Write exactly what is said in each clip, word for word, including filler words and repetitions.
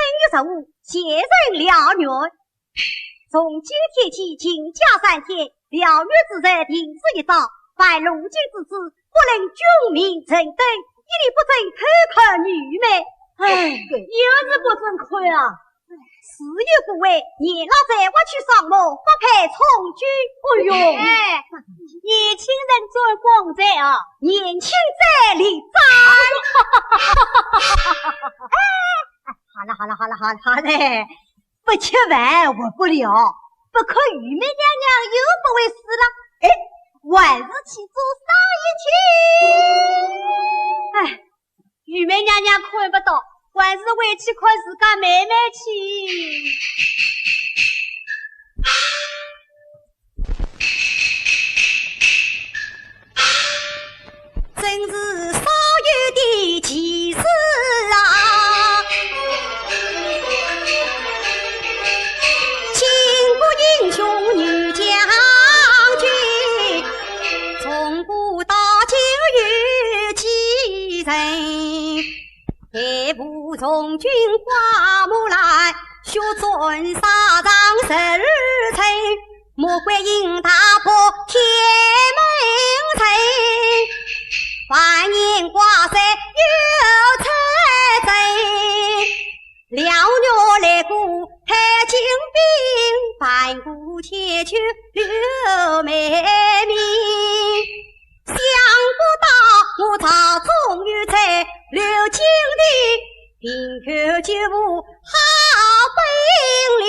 月十五，谢神燎原。从今天起，停驾三天，燎原之日停止一朝，犯龙禁之事，不论军民人等，一律不准偷看女貌。哎，又是不准看啊！ 时也不为，年老才华去上路，不配从军。哎呦，哎，年轻人转光彩啊，年轻者立斩。哎，好了好了好了好了好了，不吃饭活不了，不看御妹娘娘又不会死了。哎，还是去做生意去。哎， 御妹娘娘看不到，还是回去看自家妹妹去。真是少有的奇事啊！巾帼英雄女将军，从古到今有哎，黑布从军挂木兰，血染沙场十二城。魔鬼引大破天门城，万年挂帅又出征。 辽女来过太清兵，盘古千秋刘妹妹。想不到我朝中有才刘金的，平口救吴好本领，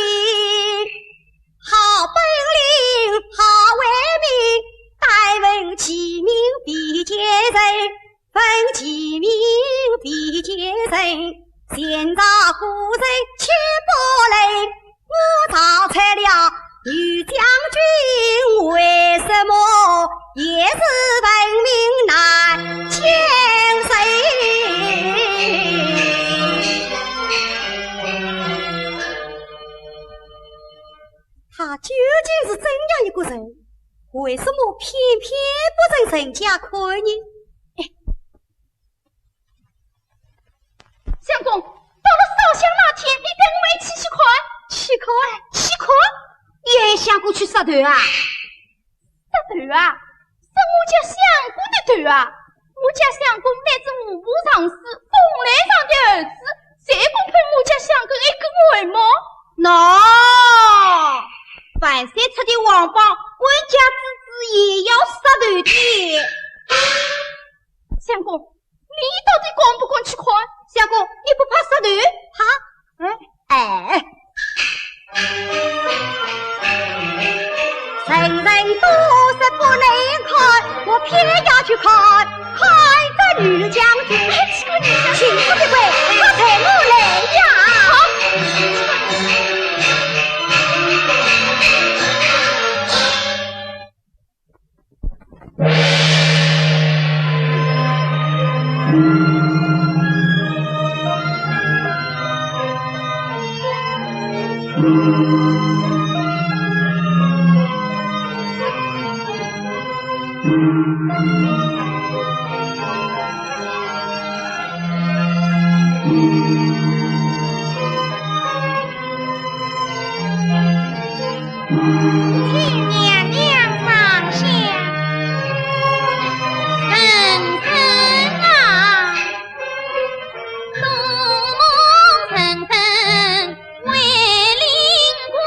好本领好威名，敢问其名必见人。 问其名必见人，前朝古人千百人。我招拆了女将军，为什么也是闻名难见人？他究竟是怎样一个人？为什么偏偏不曾人家看呢？哎， 相公，到了烧香那天，你带我们一起去看。去看？去看？你还想过去杀头啊？杀头啊？杀我家相公的头啊？我家相公乃是户部尚书封来上的儿子，谁敢碰我家相公一个汗毛？喏，樊三出的王榜，官家之子也要杀头的。相公， 你到底敢不敢去看？相公，你不怕杀头？怕？哎，哎。人人都说不能看，我偏要去看，看这女将军。哎，这个女将军。请这个鬼，快陪我来呀！好。 请娘娘上香。人参啊，多么人参为灵光，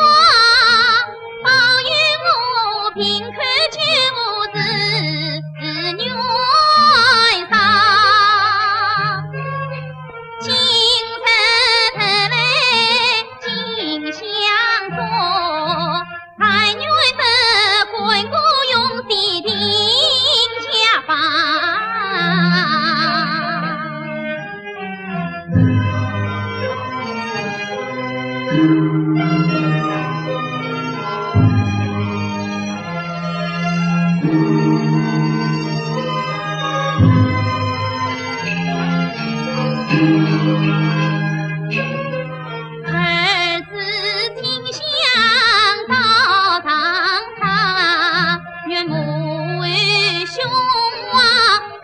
保佑我平口救吴是愿望。今日得来 进香坐，但愿得官个用心定家房。儿子 进香到堂上，愿母后胸怀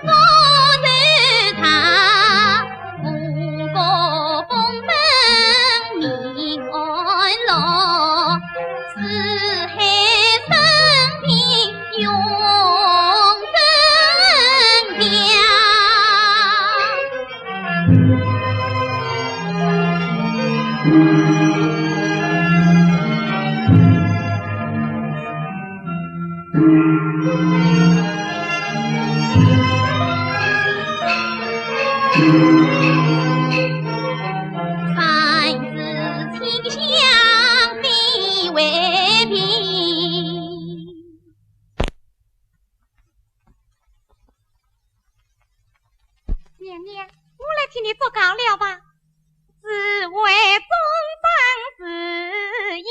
若水潭，五谷丰登民安乐，四海升平永登强。 三次清香非为凭。 娘娘，我来替你祝告了吧。只为终身事业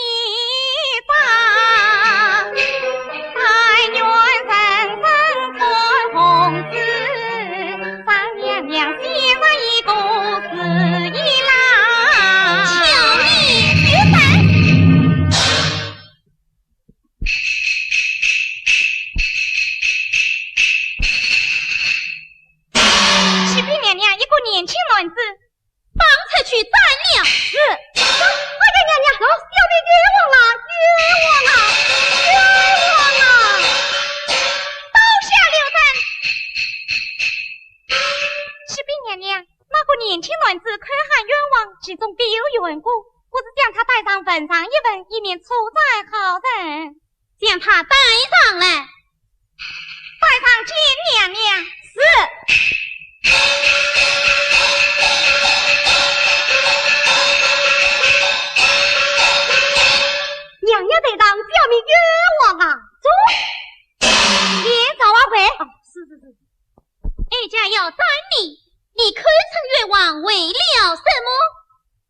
大，但愿人生看红事，让娘娘写上一个字一啦。巧言绝代。启禀娘年轻男子，绑出去斩了。是。哎呀，娘娘，小民冤枉啊，冤枉啊，冤枉啊！刀下留人。启禀娘娘，那个年轻男子口喊冤枉，其中必有缘故，不如将他带上问上一问，以免错斩好人。 将他带上来。带上见娘娘。是。娘娘在上，小民冤枉啊！走。你找我回。哦，是是是。哀家要斩你，你口称冤枉，为了什么？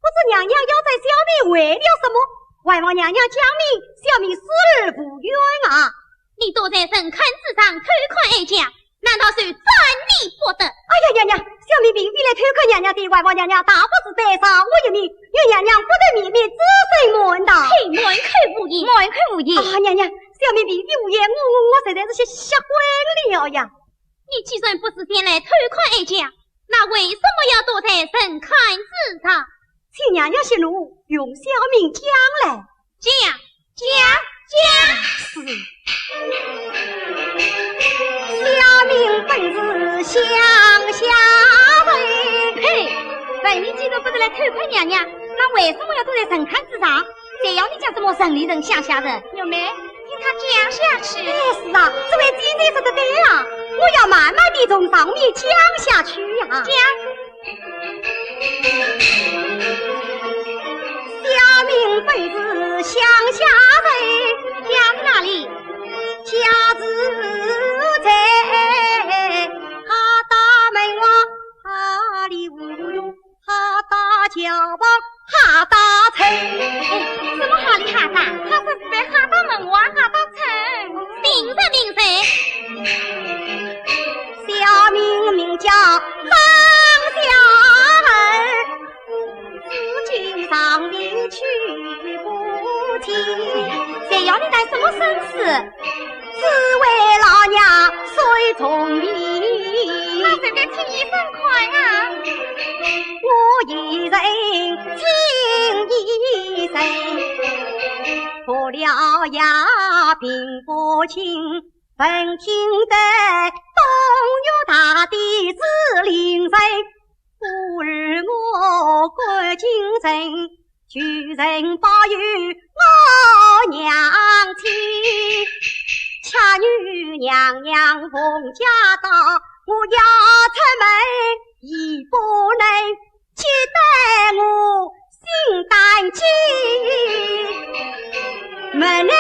不知娘娘要斩小民为了什么？还望娘娘讲明，小民死而无冤啊！你躲在神龛之上偷看哀家，难道就斩你不得？哎呀，娘娘，小民并非来偷看娘娘的，还望娘娘大发慈悲，赦我一命，愿娘娘不得面面，只身瞒道。嘿，满口胡言，满口胡言！啊，娘娘，小民并非胡言，我我我实在是吓吓昏了呀。 你既然不是前来偷看哀家，那为什么要躲在神龛之上？请娘娘息怒，容小民讲来。讲，讲，讲！是。小民本是乡下人。嘿，问你既然不是来偷看娘娘，那为什么要躲在神龛之上？ 谁要你讲什么城里人、乡下人？玉梅，听他讲下去。哎，是啊，这位姐姐说得对啊，我要慢慢地从上面讲下去呀。讲。小民本是乡下人，家住哪里？家住在哈达门外哈里乌。 哈达桥旁哈达村。哎，什么哈里哈达？他说是在哈达门外哈达村。明白，明白。小民名叫张小二，如今上面去不及。谁要你谈什么生死？ 只为老娘最聪明。那随便请医生看啊。我一人请医生，服了药病不轻，闻听得东岳大帝指令人，故而我赶进城， 求人保佑我娘亲，恰遇娘娘奉驾到，我要出门已不能，急得我心胆惊。门内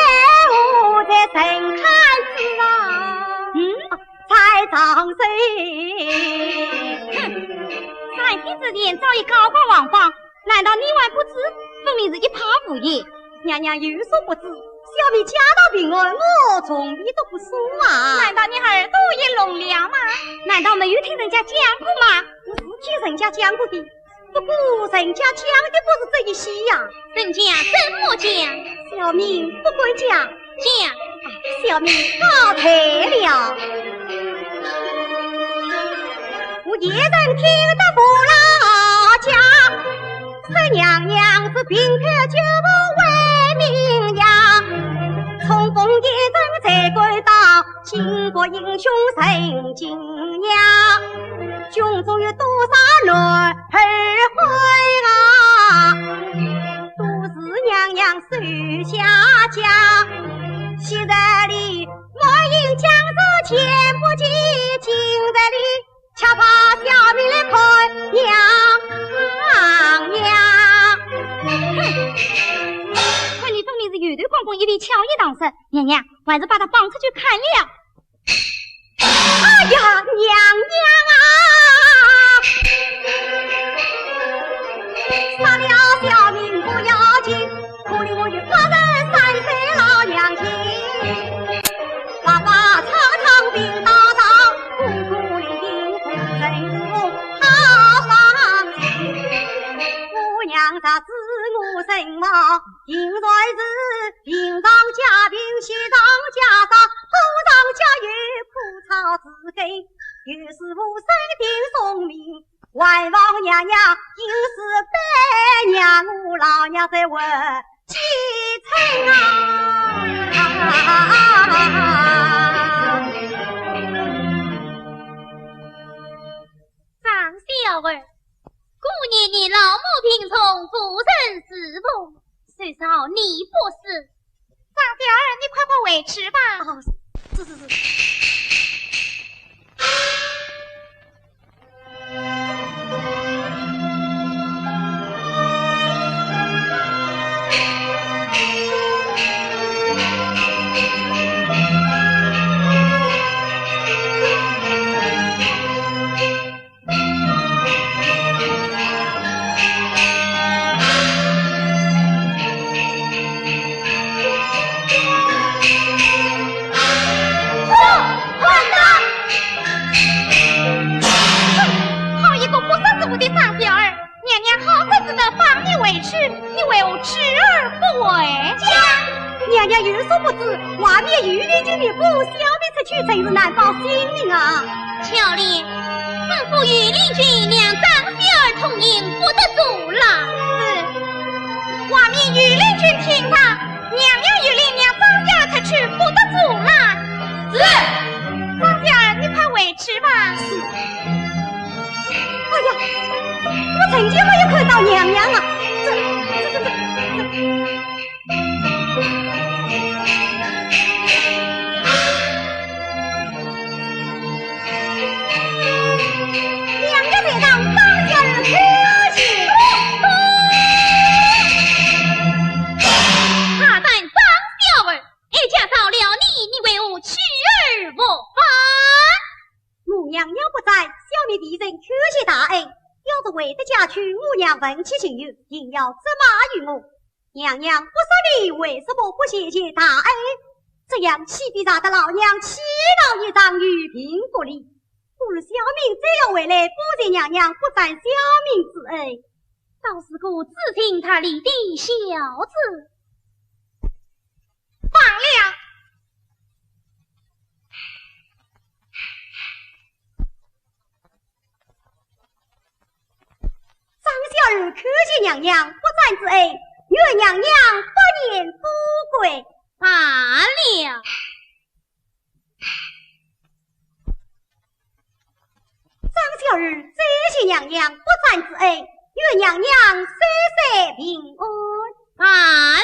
我在神龛之上，嗯，在上身。哼，上天之前早已高挂皇榜， 难道你还不知？分明是一派胡言。娘娘有所不知，小民家道贫寒，我从未读过书啊。难道你耳朵也聋了吗？难道没有听人家讲过吗？我是听人家讲过的，不过人家讲的不是这一些呀。人家怎么讲？小民不敢讲。讲。小民告退了。 我一人听得不落家，说娘娘是病得救不回命呀。冲锋陷阵谁敢当，巾帼英雄人敬仰。军中有多少男儿汉啊，都是娘娘手下将。昔日里 满营将士全不及，今日里却把小民来看娘娘。哼，看你分明是油头光棍，一味巧言搪塞。娘娘，还是把他绑出去砍了。哎呀，娘娘啊！杀了小民不要紧， 可怜我有八十三岁老娘亲，白发苍苍鬓到老，孤苦伶仃无人侍奉，好伤心。我娘若知我身亡，定然是病上加病，喜上加伤，火上加油，枯草之根，有时无声定虫鸣，王娘娘，有事对娘，我老娘在问几声啊。张小二，姑念你老母病重，无人侍奉，谁料你不死。张小二，你快快回去吧。哦，是，是，是。好一个不识字的张小二！娘娘好端端的放你回去，你为何去而不回家？娘娘有所不知，外面有两军兵部，小民出去，真是难保性命啊！巧莲，吩咐御林军与张小二通行，不得阻拦。是。外面御林军听着，娘娘有令，让张小二出去，不得阻拦。是。张小二，你快回去吧。是。哎呀，我怎么没有看到娘娘啊？这，这，这，这，这…… 娘娘在上，张小二叩谢。大胆张小二，哀家饶了你，你为何去而不返？母娘娘不在，小民弟子叩谢大恩，要是回得家去，我娘问起情由，定要责骂于我。 娘娘不说理，为什么不谢谢大恩？这样岂不惹得老娘气恼一场，有病不离？不如小民再要回来，感谢娘娘不斩小民之恩。倒是个知情达理的孝子。罢了。 张小二叩谢娘娘不斩之恩，愿娘娘百年富贵。罢了。张小二再谢娘娘不斩之恩，愿娘娘岁岁平安。罢了。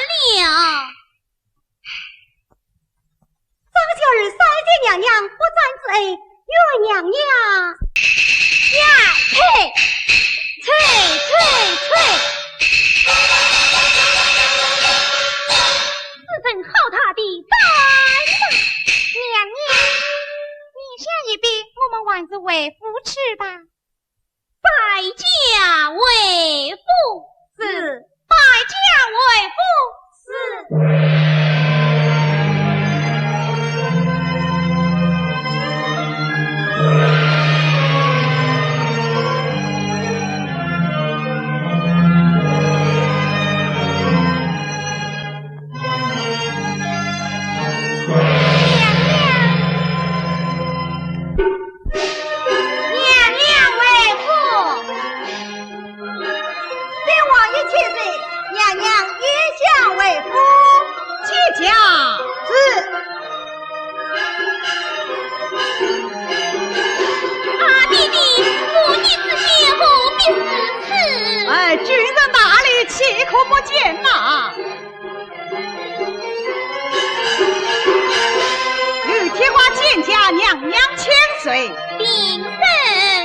张小二三谢娘娘不斩之恩，愿娘娘……呀，呸！呸，呸，呸！这人好大的胆啊！娘娘，你想一遍，我们还是回府去吧。 摆驾回府。是。摆驾回府。是。娘娘回府。 禀王爷千岁，娘娘已下回府。起驾。是。啊，爹爹，我女子何必如此？哎，君臣大礼，岂可不见呐？ 刘天华见驾，娘娘千岁。平身。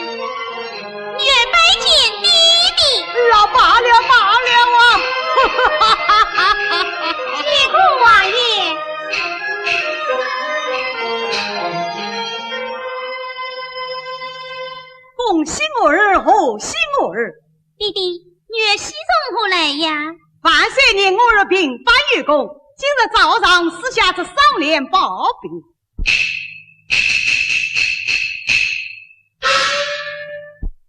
女儿拜见爹爹。啊，罢了，罢了啊！谢过王爷。恭喜我儿，贺喜我儿！ 爹爹，女儿喜从何来呀？万岁念我儿平反有功，今日早上赐下这双连宝笔。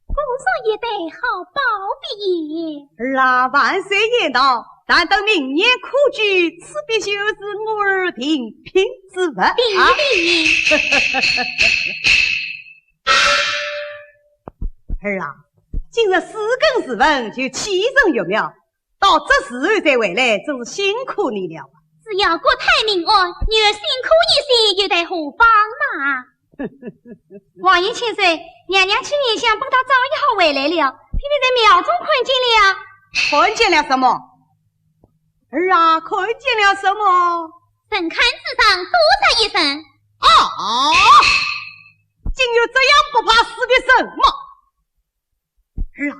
果然一对好宝笔耶。儿啊，万岁言道，但等明年科举，此笔就是我儿定聘之物啊。爹爹。儿啊，今日四更时分就启程入庙，到这时候才回来，真是辛苦你了。只要国泰民安，女儿辛苦一些，又待何妨嘛？王爷千岁，娘娘去年厢本当早已好回来了，偏偏在庙中看见了。看见了什么？儿啊，看见了什么？神龛之上多着一人。啊！竟有这样不怕死的人吗？儿啊，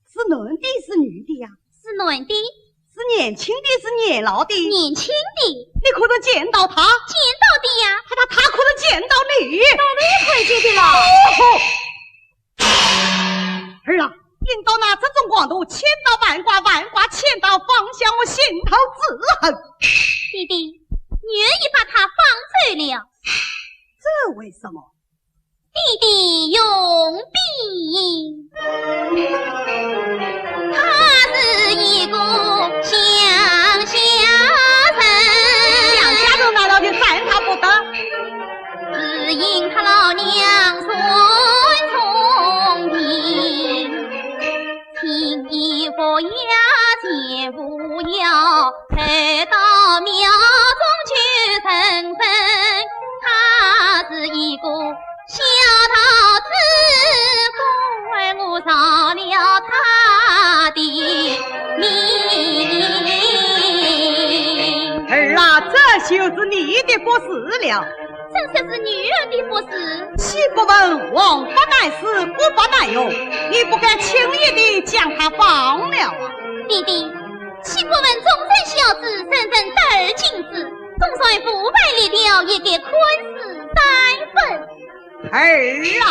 是男的，是女的呀？是男的。是年轻的，是年老的？年轻的。你可曾见到他？见到的呀。他，他，他可曾见到你？倒没有看见的了。哦吼！儿啊，应当拿这种狂徒千刀万剐，万剐千刀，方消我心头之恨。爹爹，女儿已把他放走了。这为什么？ 爹爹容禀，他是一个乡下人。乡下人难道就斩他不得？只因他老娘算聪明， 天也不要，地不要，回到庙中去问问，他是一个小道士，怪我着了他的迷。儿啊，这就是你的不是了。 真是女儿的不是。岂不闻王法难施，国法难容，你不该轻易地将他放了啊。爹爹，岂不闻忠臣孝子，人人得而敬之，总算腐败了一个看似三分。儿啊，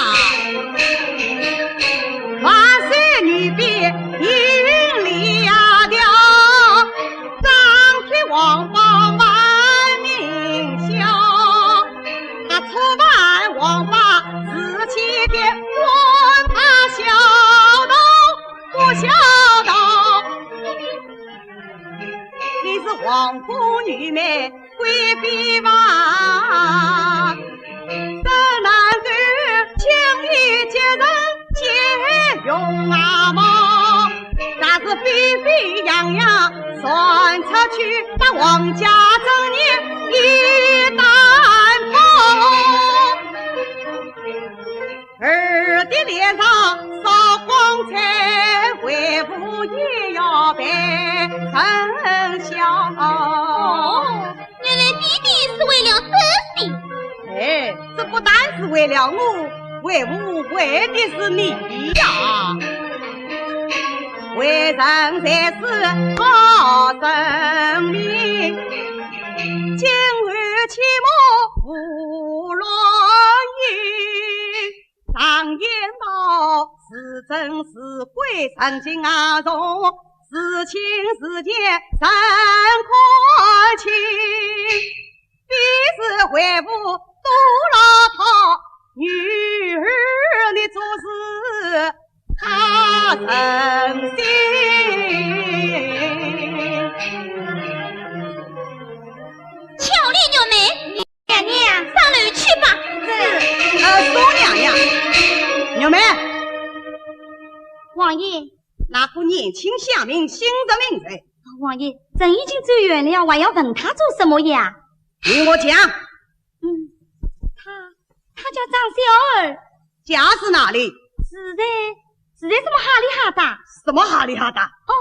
万岁，你别听了。 张天王法万民效，他触犯王法是欺天，管他孝道不孝道。你是王府女妹， 贵妃吧，怎能够轻易接受借用啊么？若是妃妃样样传出去，那王家尊严一旦破。儿的脸上扫光彩，为父也要被人笑。哦， 原来爹爹是为了这些。哎，这不单是为了我，为父为的是你呀。为人才是好人民，今后起码无论意。 常言道，是真是鬼，人情啊重，是亲是贱，人看清。必是为父多劳他，女儿你做事他省心。巧莲玉妹， 娘娘，上楼去吧。是。呃，宋娘娘。玉妹。王爷。那个年轻乡民姓甚名谁？王爷，人已经走远了，还要问他做什么呀？与我讲。嗯，他，他叫张小二。 家住哪里？住在，住在什么哈里哈达？什么哈里哈达？哦，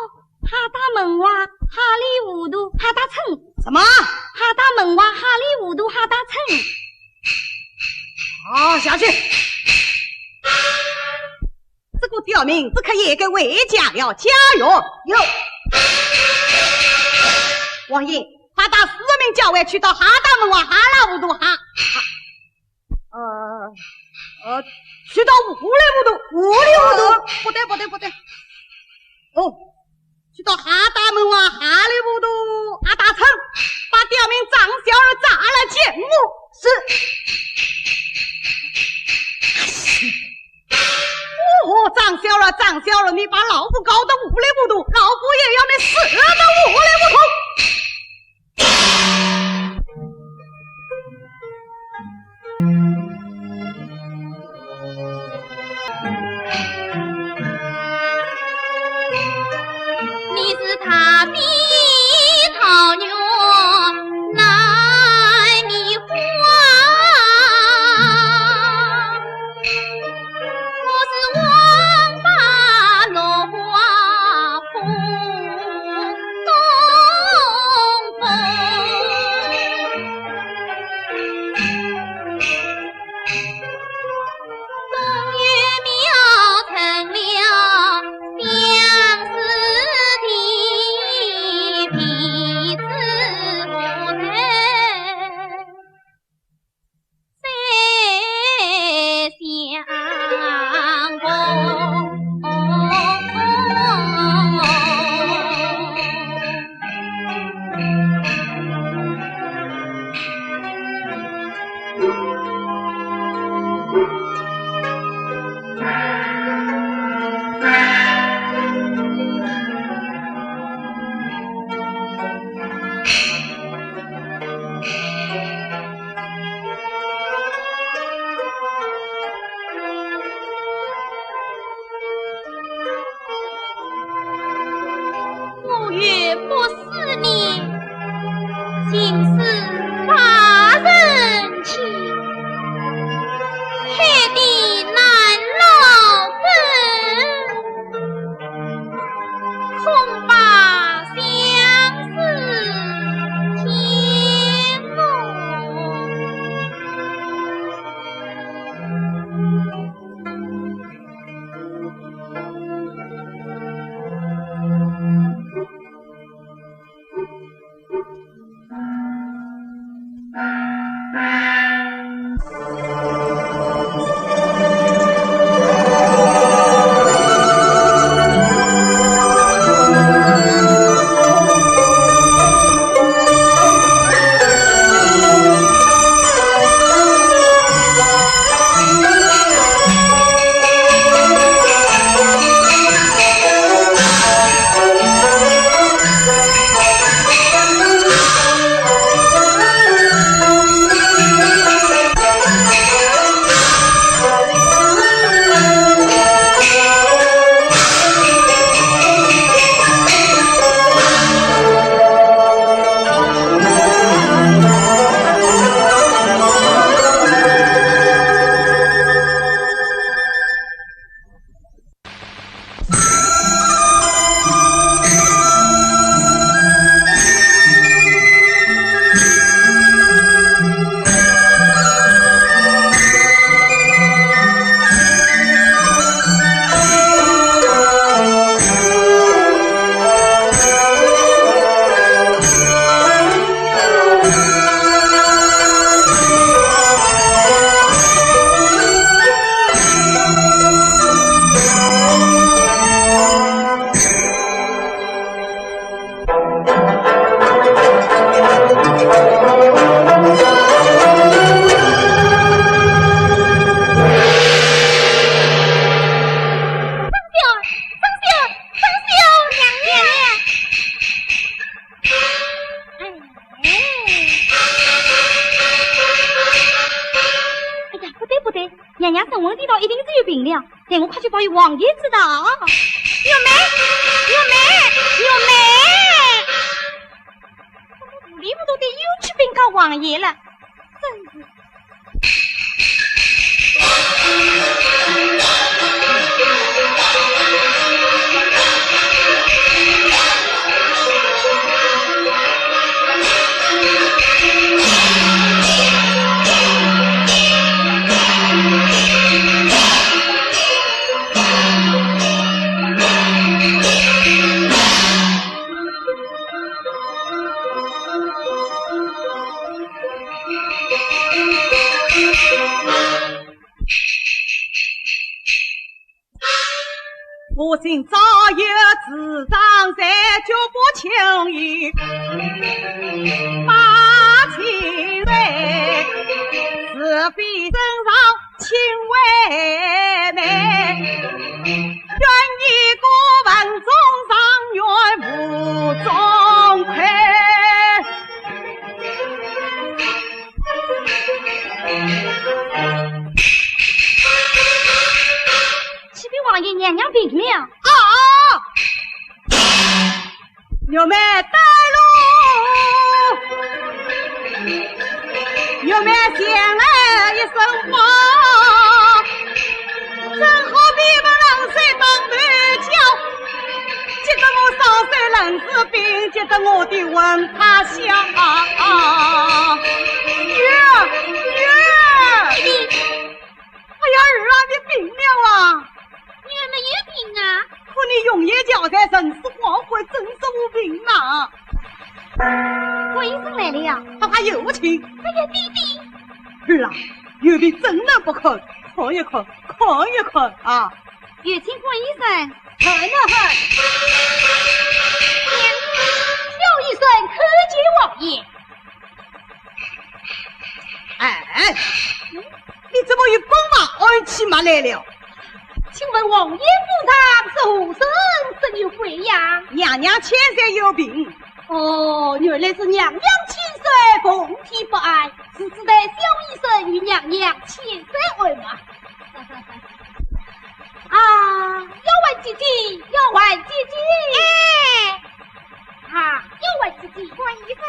哈达门外哈里糊涂哈达村。什么？哈达门外哈里糊涂哈达村。好，下去。这个刁民，这可也该回家了，家有。有。王爷，快带四十名校尉去到哈达门外哈拉糊涂哈，哈 呃，呃，去到糊里糊涂，糊里糊涂。呃，不对，不对，不对。哦，去到哈达门外哈里糊涂哈达村，把刁民张小二抓来见我。是。哦，张小二，张小二，你把老夫搞得糊里糊涂，老夫也要你死得糊里糊涂。不思念，情似发人情，害得难牢根，空把相思填落。哎呀，不对，不对，娘娘身体倒一定是有病了，待我快去报与王爷知道。玉梅，玉梅，玉梅！糊里糊涂的又去禀告王爷了，真是。 我今朝有此状，谁就不轻易把情人，是非真上亲为媒，愿你过问中状元无中亏。 启禀王爷，娘娘病了。啊！玉梅带路。玉梅前来一声话，怎好闭门冷水当头浇，急得我双手冷似冰，急得我的魂怕消。女儿，女儿！ 哎呀，儿啊，你病了啊！女儿没有病啊。看你容颜憔悴，神思恍惚，真是无病啊。观音僧来了呀。他怕有情。哎呀，爹爹。儿啊，有病怎能不看？看一看，看一看啊。有请观音僧。看啊看。娘，小医生叩见王爷。 哎，你怎么又帮忙安起马来了？请问王爷府上是何人，怎有贵恙？娘娘千岁有病。哦，原来是娘娘千岁凤体不安，是只待小医生与娘娘千岁按脉。啊，丫鬟姐姐，丫鬟姐姐。哎。啊。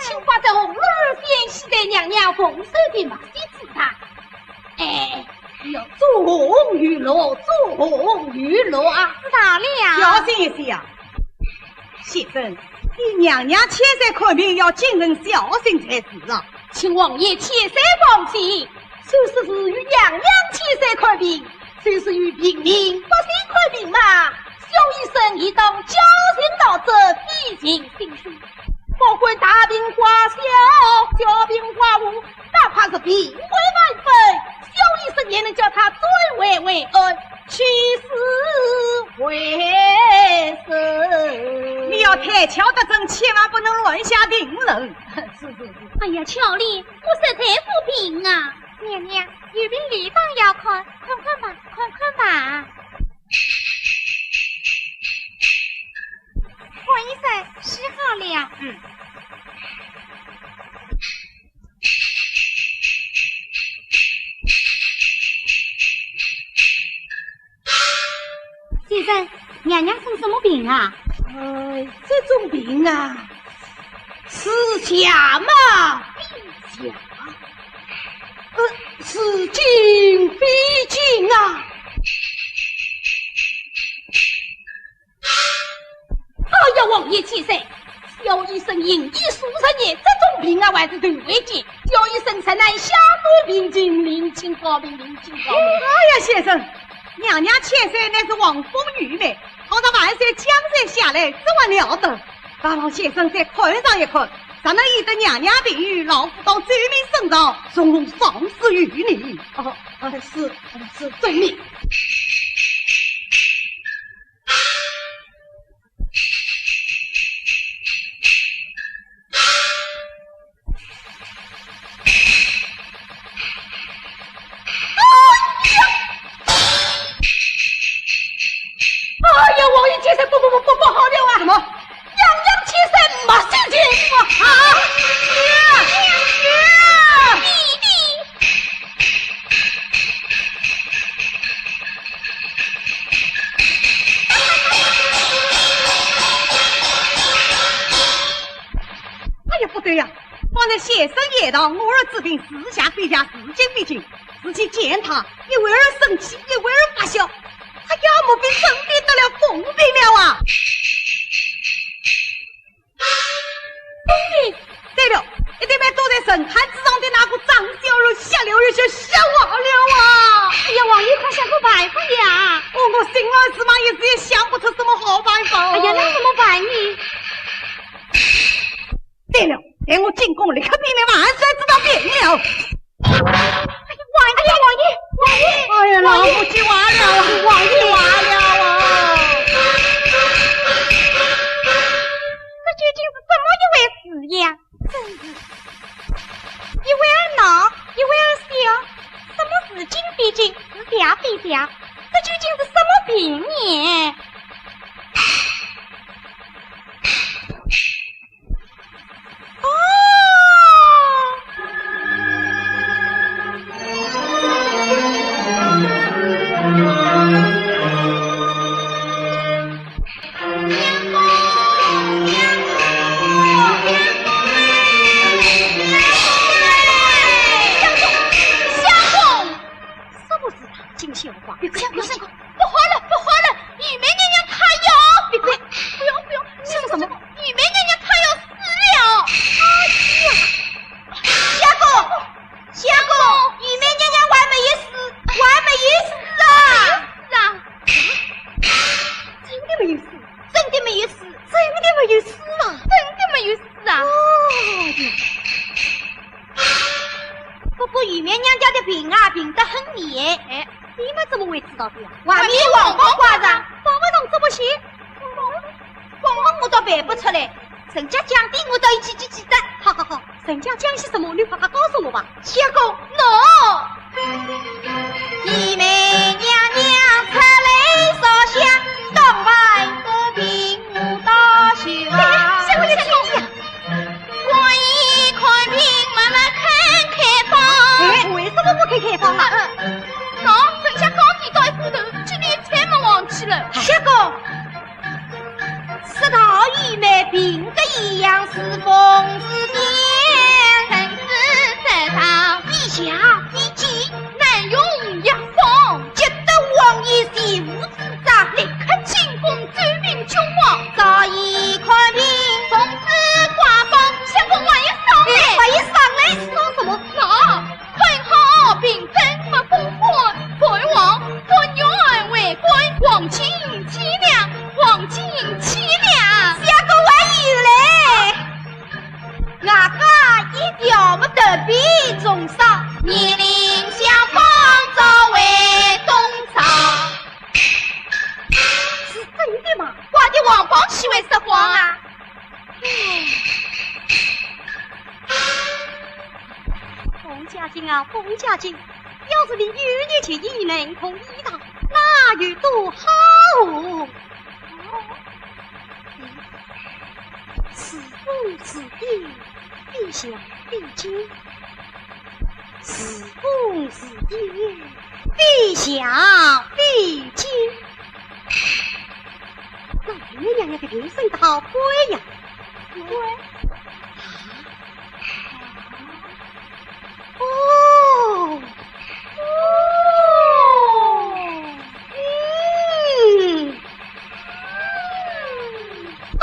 请把这红罗儿先系在娘娘凤首的马膝之上。哎，要左红右罗，左红右罗啊！知道了。小心一些啊！先生，你娘娘千岁看病要谨慎小心才是啊。请王爷千岁放心，就是与娘娘千岁看病，就是与平民百姓看病嘛，小医生也当绞尽脑汁，费尽心思。 不管大病化小，小病化无，哪怕是病危万分，小医生也能叫他转危为安，起死回生。你要推敲得真，千万不能乱下定论。是是是。哎呀，巧莲，我实在不平啊！娘娘，有病理当要看，看看吧，看看吧。 王医生，医好了。嗯。先生，娘娘生什么病啊？呃，这种病啊，似假嘛，非假，呃，似真非真啊。 哎呀，王爷千岁，小医生行医数十年，这种病啊还是头回见。小医生实乃下官病情，另请高明，另请高明。哎呀，先生，娘娘千岁乃是皇封御妹，倘若万岁降罪下来，怎么了得？还望先生再看上一看，若能医得娘娘病愈，老夫当奏明圣上，从容赏赐于你。哦，哦，是，是，遵命。 哎呀，王爷千岁，不不不不，不好了啊！什么？娘娘千岁没性情啊！啊！娘娘！弟弟！ 哎呀，不对呀！方才先生言道，我儿之病似假非假，似真非真，如今见他，一会儿生气，一会儿发笑。哎呀，莫非真的得了疯病了啊？ 对了，一定要躲在神龛之上的那个张小楼，瞎溜一些瞎话了啊！哎呀，王爷，快想个办法呀！哦，我心乱如麻，一时也想不出什么好办法。哎呀，那怎么办呢？对了，待我进宫，立刻禀明万岁知道便了。 哎呀，王爷，哎呀，王爷，王爷，哎呀，老夫妻完了啊，王爷完了啊！这究竟是怎么一回事呀？真是一会儿闹，一会儿笑，什么似真非真，似假非假，这究竟是什么病呢？ 什么事啊？金香花，别哭，别哭，不好了，不好了，御妹娘娘她要……别哭，不要，不要，什么，什么？御妹娘娘她要死了！哎呀，相公，相公，御妹娘娘还没有死，还没有死啊！是啊，真的没有死，真的没有死，真的没有死啊！真的没有死啊！哦哟。 不过御妹娘家的病啊，病得很厉害。哎，你们怎么会知道的呀？外面皇榜挂着。榜文上怎么写？皇榜，皇榜我倒背不出来，人家讲的我倒一句句记得。好好好，人家讲些什么，你快快告诉我吧。相公，喏。 哎，相公，相公。哎，为什么不肯开方啊？喏，人家讲地道一斧头，今天才没忘记了。相公，说道御妹病的异样是风湿进去了。相公还有嘞，外加一条么特别重赏，年龄相仿，作为东朝。是真的吗？挂的皇榜岂会说谎啊？封家金啊，封家金，要是你有日前也能同一道，那有多好哦！ 是风是雨，非想非金。是风是雨，非想非金。那玉梅娘娘的名声倒好呀。对。啊？哦。哦。嗯。 啊！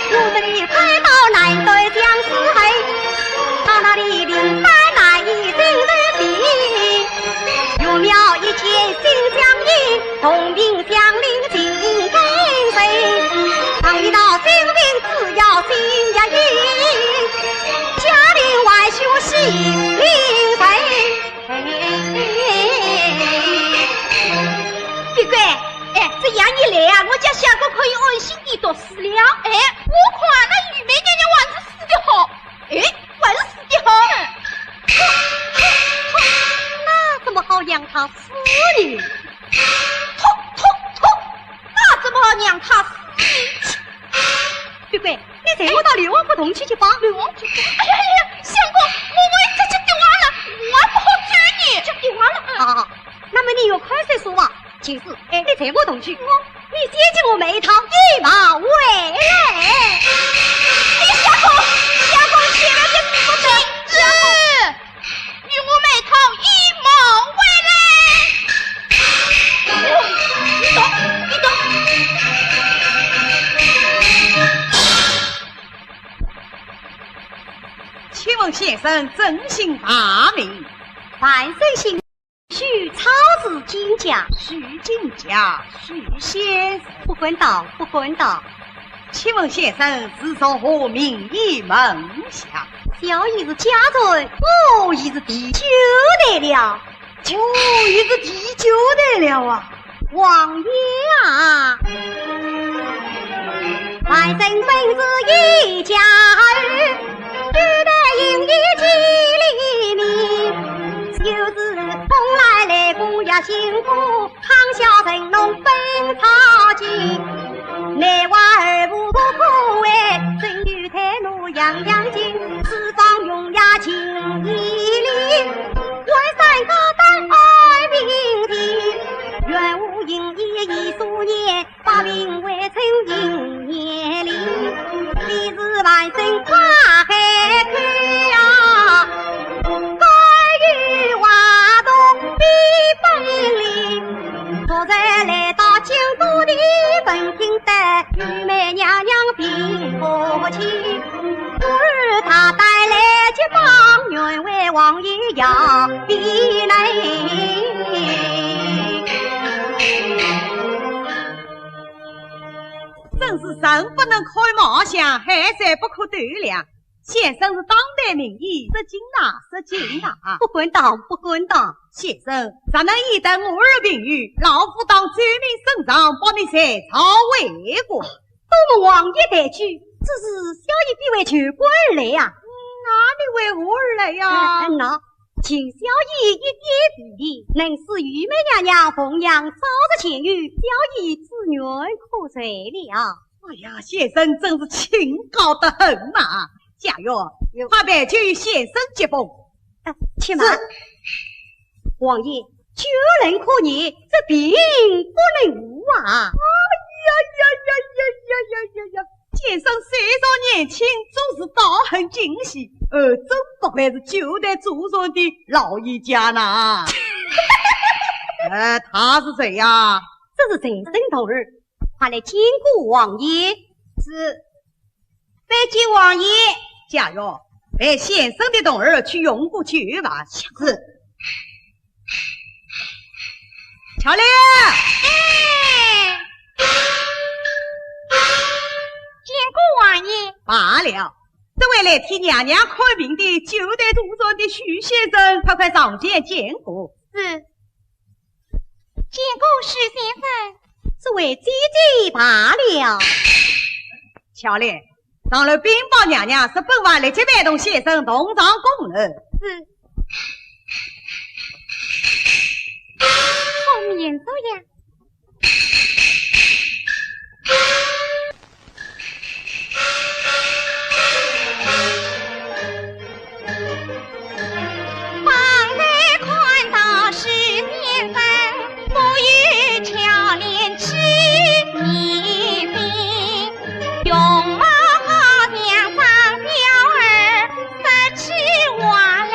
我们一回到南山相思恨，到那里林班难以寻人寻。有妙一见心相印，同病相怜尽跟随。常遇到心病只要心一硬，家庭万事喜临门。 别怪，哎，这样一来啊，我家相公可以安心地读书了。哎，我看那玉梅娘娘还是死的好。哎，还是死的好。那怎么好让她死呢？痛，痛，痛！那怎么好让她死呢？别怪，你随我到刘王府同去去吧。刘王府？哎呀呀呀，相公，我万一出去跌坏了，我也不好走呢。就跌坏了，嗯。好，好，好，那么你有看谁说话？就是，哎，你随我同去。我，你先替我买一套衣帽回来。哎呀，相公，相公，千万别死不得。相公。 与我买套衣帽回来。哦，你走，你走。请问先生尊姓大名？万岁姓许，草字金甲。许金甲，许先生。不敢当，不敢当。请问先生是从何名医门下？小医是家传，我已是第九代了。哦，已是第九代了啊。王爷啊， 真是人不能看貌相，海水不可斗量。先生是当代名医，失敬啦，失敬啦。不敢当，不敢当。先生，若能医得我儿病愈，老夫当奏明圣上，保你在朝为官。多蒙王爷抬举，只是小医非为求官而来呀。嗯，那你为何而来呀？哎，哎，那 请小医一点病例，能使御妹娘娘奉养早日痊愈，小医之愿可遂了。哎呀，先生真是清高得很呐！家院，有。快摆酒与先生接风。啊，且慢。是。王爷，酒能克难，这病不能误啊。哎呀呀呀呀呀呀呀呀！ 先生虽然年轻，做事倒很精细，呃，真不愧是九代祖传的老医家呐。呃，他是谁呀？这是财生童儿，快来见过王爷。是，拜见王爷。家院，陪先生的童儿去用过酒吧。是。好了。哎，见过王爷。罢了，这位来替娘娘看病的九代同窗的许先生，快快上前见过。是。见过许先生。这位姐姐罢了。巧莲，上楼禀报娘娘，说本王立即陪同先生同上宫楼。是。后面走呀。方才看到许先生，不由巧莲起疑心。 容貌好像张小二，说起话来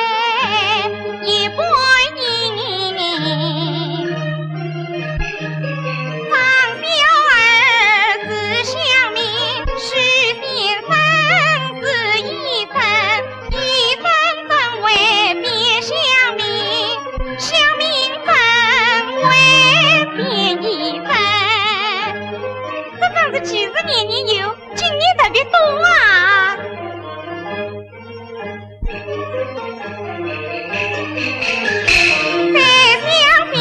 一般般。张小二是乡民，许先生是医生，医生怎会辨乡民？乡民怎会辨医生？这真是几十年以后， 今年特别多啊。再想想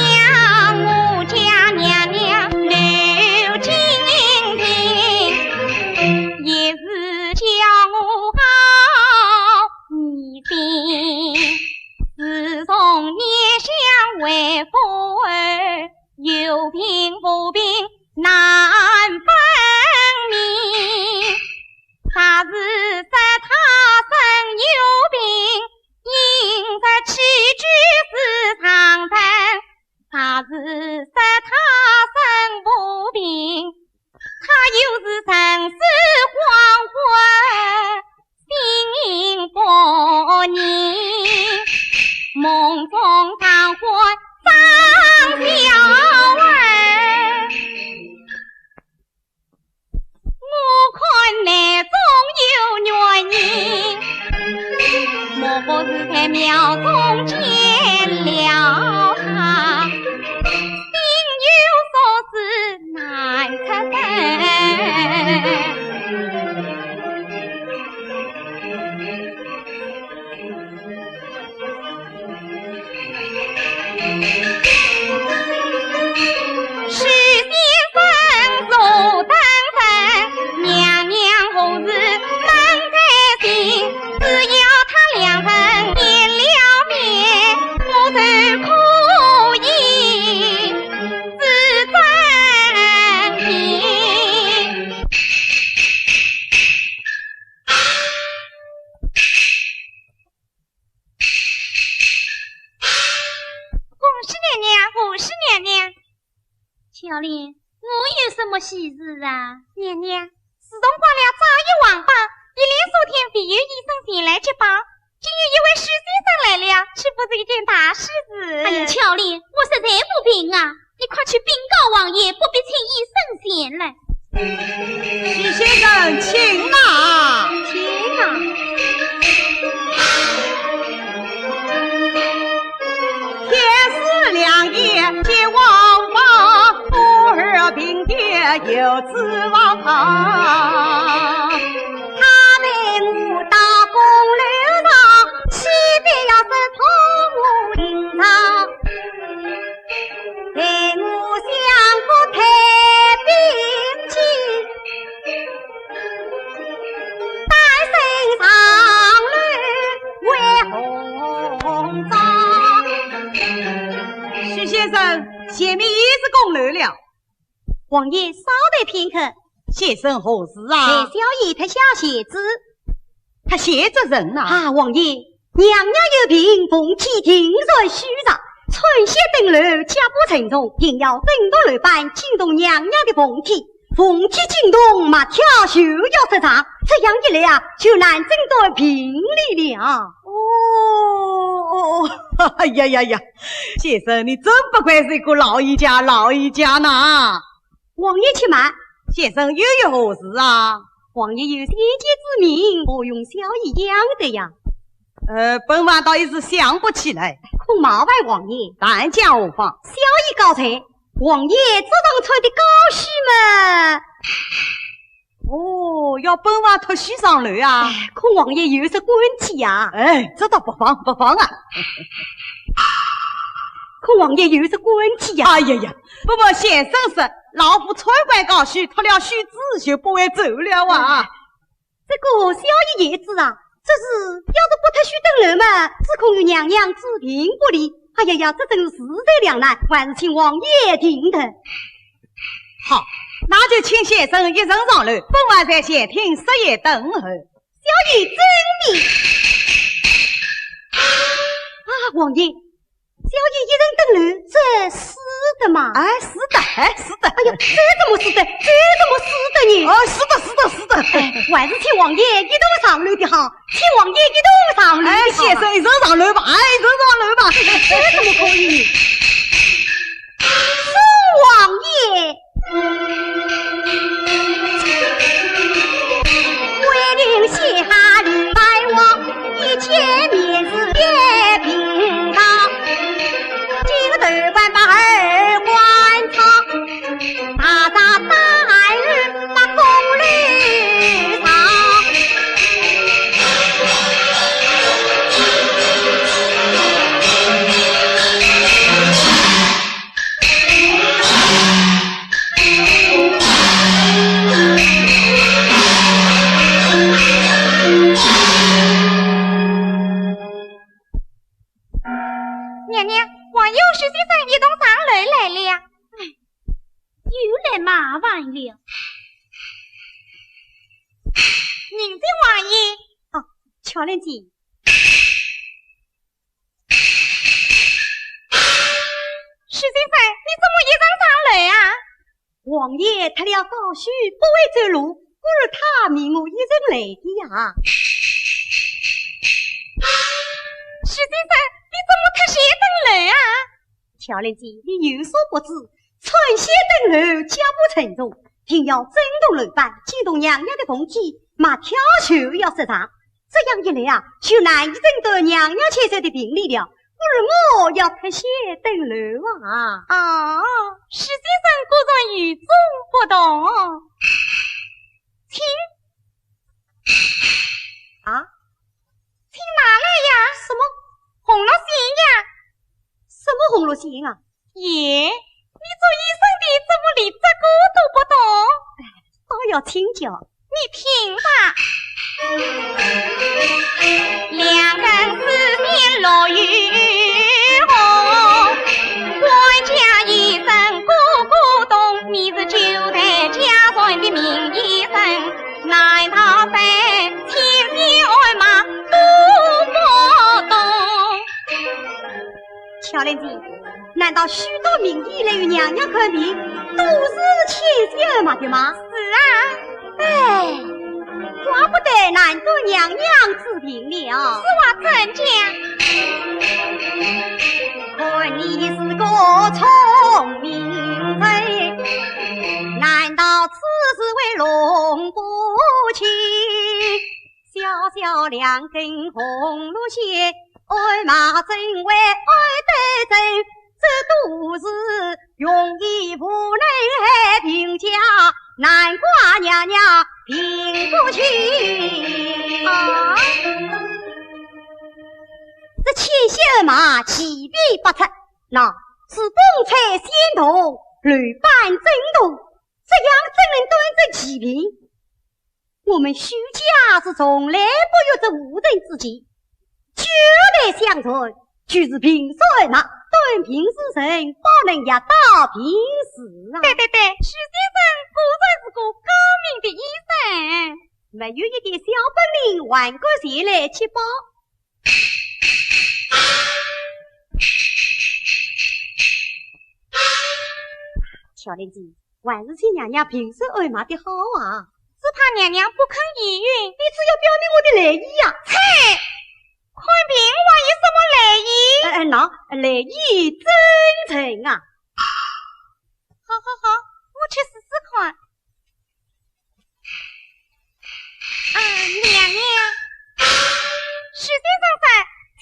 我家娘娘刘金亭，也是叫我好疑心。自从念想为夫后，有病无病 难分明。若是说他生有病，应该起居是常正；若是说他生无病，他又是神思恍惚， 心不宁，梦中常唤张小二。我看内中有原因，莫不是在庙中见了他，心有所思难出声。 许先生坐等人，娘娘何时能再醒？只要他两人见了面，我就可以知真情。 恭喜娘娘，贺喜娘娘。巧莲，我有什么喜事啊？娘娘，自从挂了朝仪皇榜，一连数天未有医生前来接榜，今有一位许先生来了，岂不是一件大喜事？哎呀，巧莲，我实在无病啊。 你快去禀告王爷，不必请医生前来。许先生，请啊。请啊。天时良夜接皇榜，我儿病的有指望。他陪我到宫楼上，岂必要说托我临床。 待我相国退兵去，带身上楼为红妆。许先生，前面已是宫楼了。王爷稍待片刻。先生何事啊？待小爷脱下鞋子。脱鞋子人呐？啊，王爷， 娘娘有病，凤体定然虚弱，穿鞋登楼，脚步沉重，定要震动楼板，惊动娘娘的凤体。凤体惊动，脉跳就要失常，这样一来啊，就难诊断病理了。哦，哦，哦，哎呀呀呀，先生，你真不愧是一个老医家，老医家呐。王爷且慢，先生又有何事啊？王爷有先见之明，何用小医养的呀？ 呃，本王倒一时想不起来。恐冒犯王爷。但讲何妨？小医告罪，王爷早上穿的高靴嘛。哦，要本王脱靴上楼啊？哎，可王爷有只官体呀。哎，这倒不妨，不妨啊。可王爷有只官体呀。哎呀呀，不瞒先生说，老夫穿惯高靴，脱了靴子就不会走了啊。 这个小爷也知啊，只是要是不脱靴登楼嘛，只恐与娘娘知情不利。哎呀呀，这真是事在两难，还是请王爷定夺。好，那就请先生一人上楼，本王在前厅设宴等候。小爷遵命。啊，王爷， 小姐一人登楼，这使得吗？哎，使得，哎，使得。哎呀，这怎么使得？这怎么使得呢？哦，使得，使得，使得。哎，还是请王爷一同上楼的好，请王爷一同上楼的好。哎，先生，一同上楼吧，哎，一同上楼吧。这怎么可以呢？送王爷。 娘娘，王爷和许先生一同上楼来了。哎，又来麻烦了。迎接王爷。哦，巧莲姐。 许先生，你怎么一人上楼啊？王爷脱了高靴，不会走路，故而他命我一人来的呀。许先生，你怎么脱靴登楼啊？巧莲姐，你有所不知，穿靴登楼脚步沉重，定要震动楼板，惊动娘娘的凤体，马跳就要失常。 这样一来啊，就难以争得娘娘千岁的评理了，故而我要脱靴登楼啊。哦，许先生果然与众不同。请。啊？请拿来呀。什么？红罗线呀。什么红罗线啊？ 咦，你做医生的怎么连这个都不懂？倒要请教。你听吧。两根丝线络于红，官家医生个个懂，你是九代家传的名医生，难道在牵线鞍马都不懂？ 巧莲姐，难道许多名医来与娘娘看病，都是牵线鞍马的吗？是啊。哎，怪不得难得娘娘治病了。此话怎讲？看你是个聪明人，难道此事会弄不清？ 小小两根红罗线，鞍马怎会挨得正？这都是庸医无能害病家，难怪娘娘病不轻。啊，这牵线马七变八出，乃是东吹仙动，乱板震动，这样怎能断症奇病？ 我们许家是从来不有这误人之见，九代相传，就是平手马，断病如神，保人药到病除啊。对对对，许先生果然是个高明的医生。没有一点小本领，还敢前来揭宝？巧莲姐， 还是请娘娘平手按脉的好啊。只怕娘娘不肯依允。你只要表明我的来意呀。切！看病还有什么来意？哎，哎，喏，来意真诚啊。好，好，好，我去试试看。啊，娘娘，许先生说，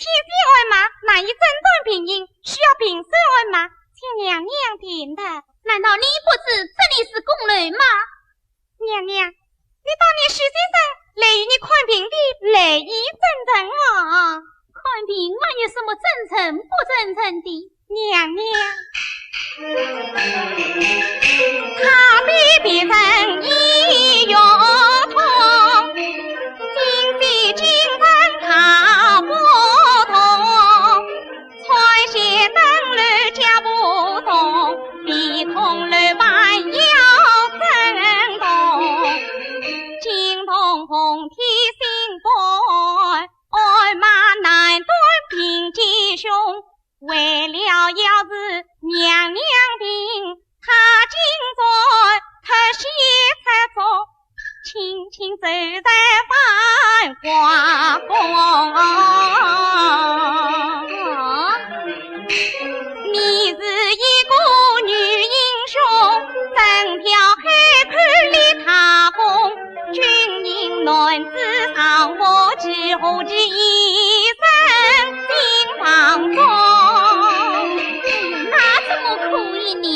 牵线按脉难以诊断病因，需要平手按脉，请娘娘定夺。难道你不知这里是宫楼吗？娘娘，你当年许先生来与你看病的来意真诚啊。看病哪有什么真诚不真诚的？娘娘。 那怎么可以呢？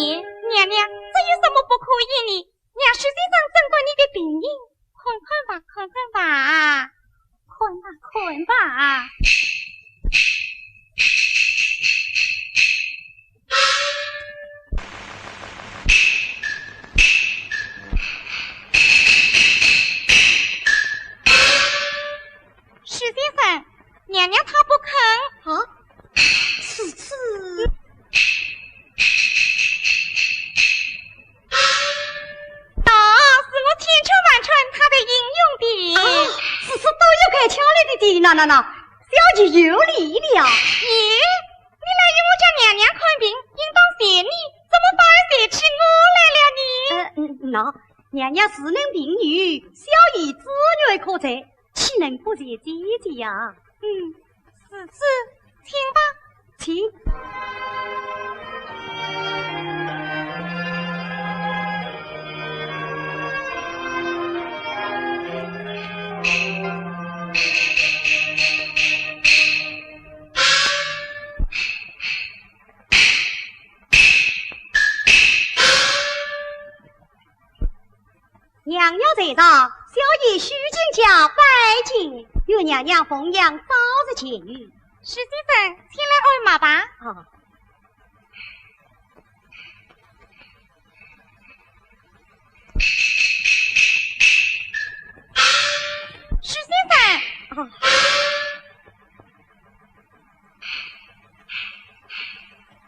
娘娘，这有什么不可以呢？让许先生诊断你的病因，看看吧，看看吧。看吧，看吧。 许先生，娘娘她不肯。啊？是，是。啊，是我千劝万劝她才应允的。啊，是，是，都有开窍了的，的，那，那，那，小姐有理了。咦，你来与我家娘娘看病，应当谢你，怎么反而谢起我来了呢？呃，嗯，那，娘娘自称病愈，小医之愿可在， 岂能不谢姐姐呀？嗯，是，是，请吧。请。 娘娘在上，小医许金家拜见，愿娘娘凤恙早日痊愈。许先生，请来按脉吧。啊。许先生。啊。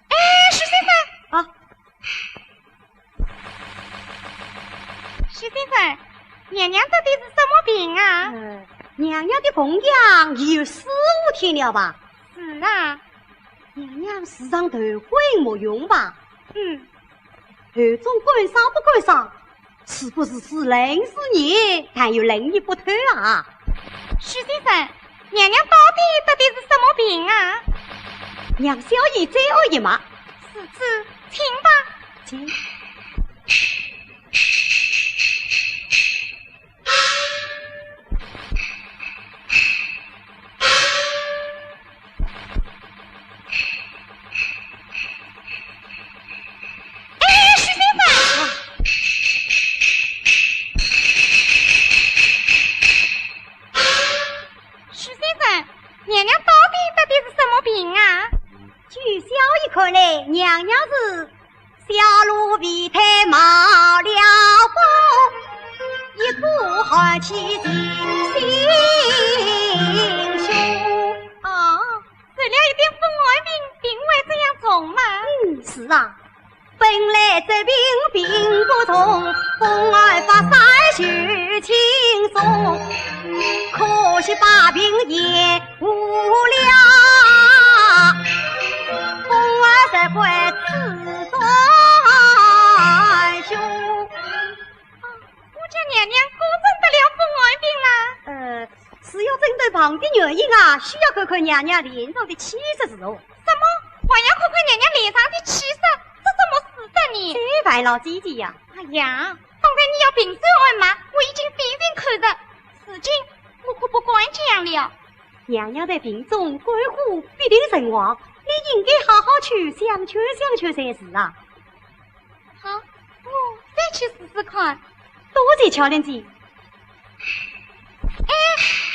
哎，许先生。啊。许先生，娘娘得的是什么病啊？呃，娘娘的凤恙有四五天了吧？是啊。娘娘时常头昏目眩吧？嗯。 喉中干伤不干伤，是不是时冷时热，但又冷热不透啊？许先生，娘娘到底得的是什么病啊？让小医再按一脉。是，是，请吧。请。 哎，许先生！许先生，娘娘到底得的是什么病啊？据小医看来，娘娘是 小儿胚胎冒了风，一股寒气袭心胸。哦，受了一点风寒病，病会这样重吗？嗯，是啊。本来这病并不重，风寒发散就轻松，可惜把病延 误了，风儿才会自转凶。哦，我家娘娘果真得了风寒病啦？呃，是要诊断病的原因啊，需要看看娘娘脸上的气色如何。什么？还要看看娘娘脸上的气色？这怎么使得呢？这烦劳姐姐呀。哎呀，方才你要凭手按脉，我已经定睛看着，如今我可不敢讲了。 娘娘在病中，肝火必定甚旺，你应该好好去相劝相劝才是啊。好，去试试看。多谢巧莲姐。哎，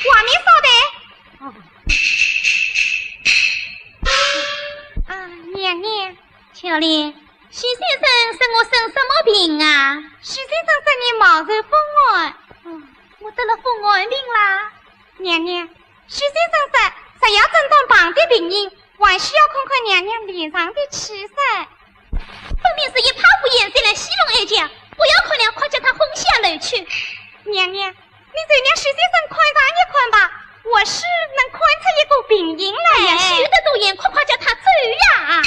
外面稍等。哦。啊，娘娘。巧莲，许先生说我生什么病啊？许先生说你冒受风寒。嗯，我得了风寒病啦。娘娘，许先生说，若要诊断病的病因，还需要看看娘娘脸上的气色。分明是一派胡言，谁来戏弄哀家？不要看了，快叫他轰下楼去。娘娘，你就让许先生看上一看吧，或许能看出一个病因来。哎呀，休得多言，快快叫他走呀！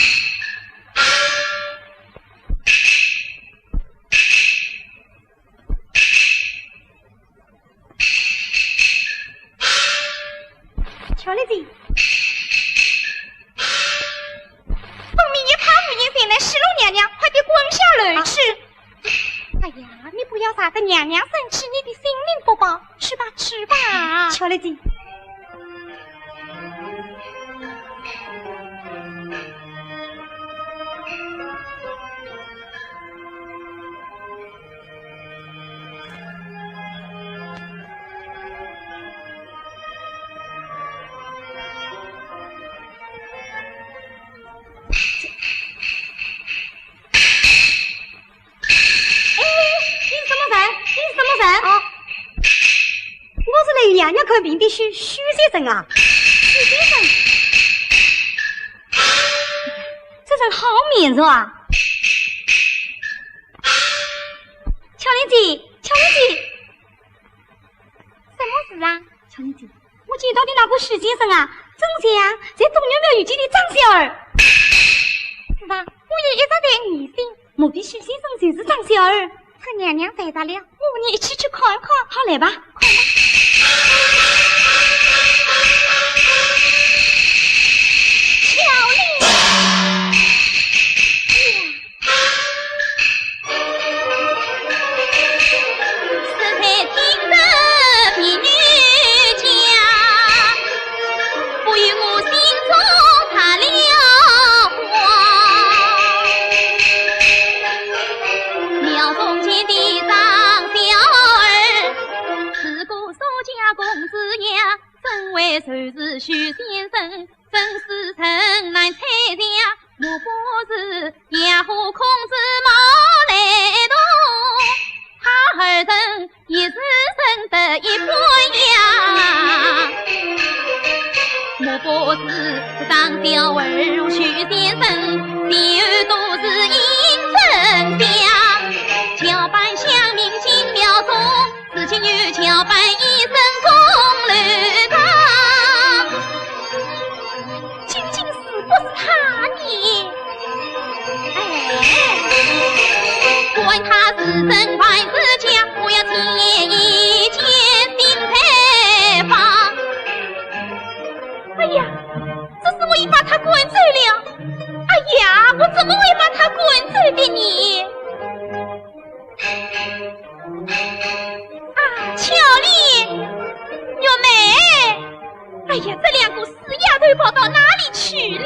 巧莲姐，分明一派胡言，谁来戏弄娘娘，快点滚下楼去。哎呀，你不要惹得娘娘生气，你的性命不保，去吧，去吧。巧莲姐。 哎，你是什么人？你是什么人？哦，我是来与娘娘看病的许，许先生啊。许先生？这人好面熟啊。巧莲姐，巧莲姐。什么事啊？巧莲姐， 我见到的那个许先生啊，真像在东岳庙遇见的张小二。是吧？我也一直在疑心，莫非许先生就是张小二？趁娘娘在这里，我和你一起去看一看。好，来吧。快吧。巧莲。 究竟是不是他呢？哎，管他是真还是假，我要亲眼一见定才放。哎呀，这是我已把他赶走了。哎呀，我怎么会把他赶走的呢？ 啊，巧莲，玉梅，哎呀，这两个死丫头跑到哪里去了？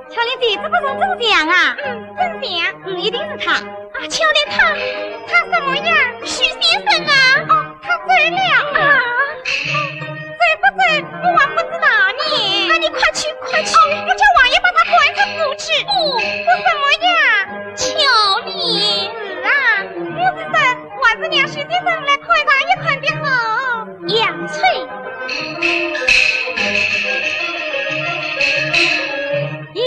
巧莲姐，这不是真像啊？嗯，真像。嗯，一定是他。啊，巧莲，他，他什么呀？许先生啊。哦， 他走了啊！走不走，我还不知道呢。那你快去，快去！哦，我叫王爷把他赶出府去。不，不什么呀？巧莲。是啊，我是说，还是让许先生来看上一看的好。杨翠。咦？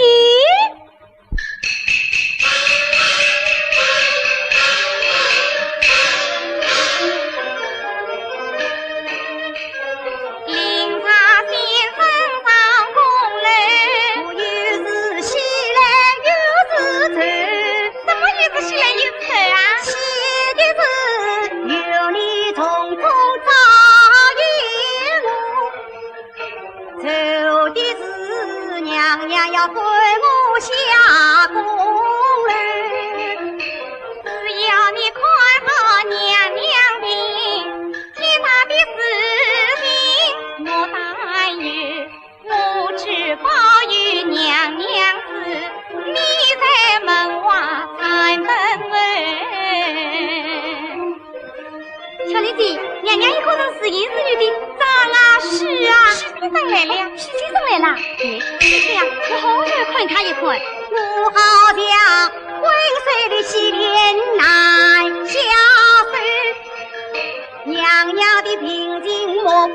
我好要看他一看。我好像昏睡的洗脸难下手，娘娘的病情摸不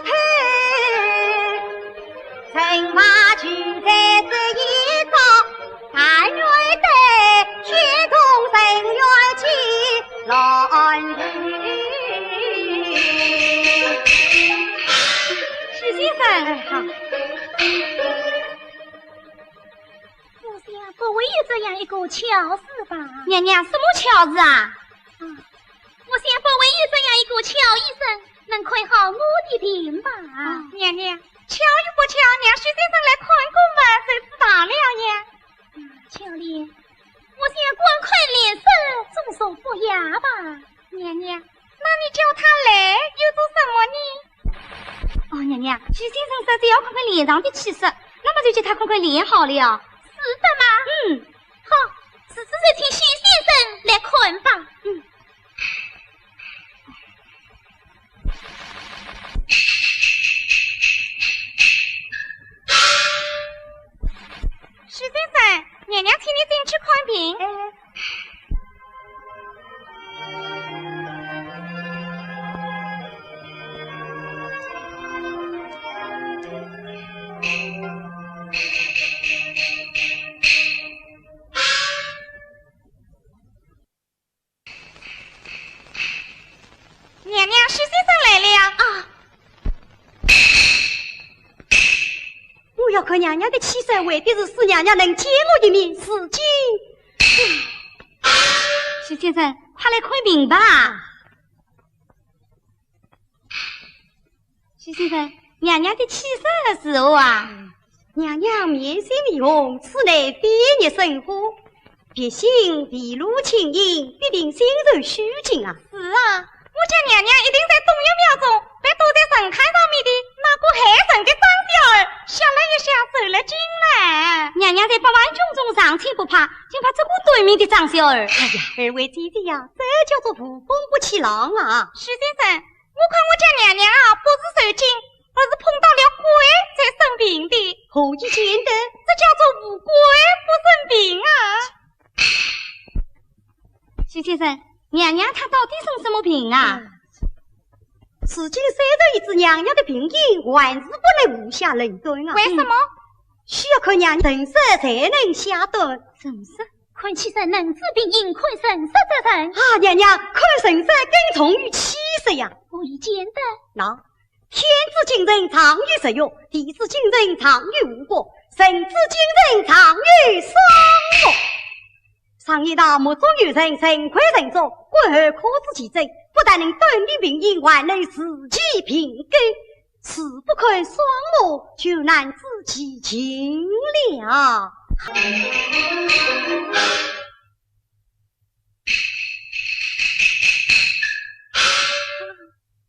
透，人怕就在这一刻，但愿得天同人愿起乱头。许先生，哎，好。 我想不会有这样一个巧事吧？娘娘，什么巧事啊？啊，我想不会有这样一个巧医生能看好我的病吧？啊，娘娘，巧与不巧，让许先生来看过嘛，就知道了呀。啊，巧莲，我想光看脸色总说不雅吧？娘娘，那你叫他来又做什么呢？哦，娘娘，许先生说只要看看脸上的气色，那么就叫他看看脸好了。是的吗？嗯。好，如此就请许先生来看吧。嗯。许先生，娘娘请你进去看病。哎。 娘娘，许先生来了。啊。我要看娘娘的气色，为的是使娘娘能见我一面。如今，许先生，快来看病吧。 许先生，娘娘的气色如何啊？娘娘面色微红，此乃肺热生火，鼻息微露清音，必定心受虚惊啊。是啊，我家娘娘一定在东岳庙中被躲在神龛上面的那个害人的张小二吓了一吓，受了惊了。娘娘在百万军中尚且不怕，竟怕这个短命的张小二。哎呀，二位姐姐呀，这叫做无风不起浪啊。许先生， 我看我家娘娘啊，不是受惊，而是碰到了鬼才生病的。何以见得？这叫做无鬼不生病啊。许先生，娘娘她到底生什么病啊？嗯。如今虽然已知娘娘的病因，还是不能妄下论断啊。为什么？嗯。需要看娘娘神色才能下断。神色？ 看气色能治病，应看神色得成。啊，娘娘，看神色更重于气色呀。何以见得？喏，天之精神藏于日月，地之精神藏于五谷，人之精神藏于双目。常言道，目中有神，神亏神足，观后可知其真。不但能断定病因，还能治其病根。 若不看双目，就难知其情了。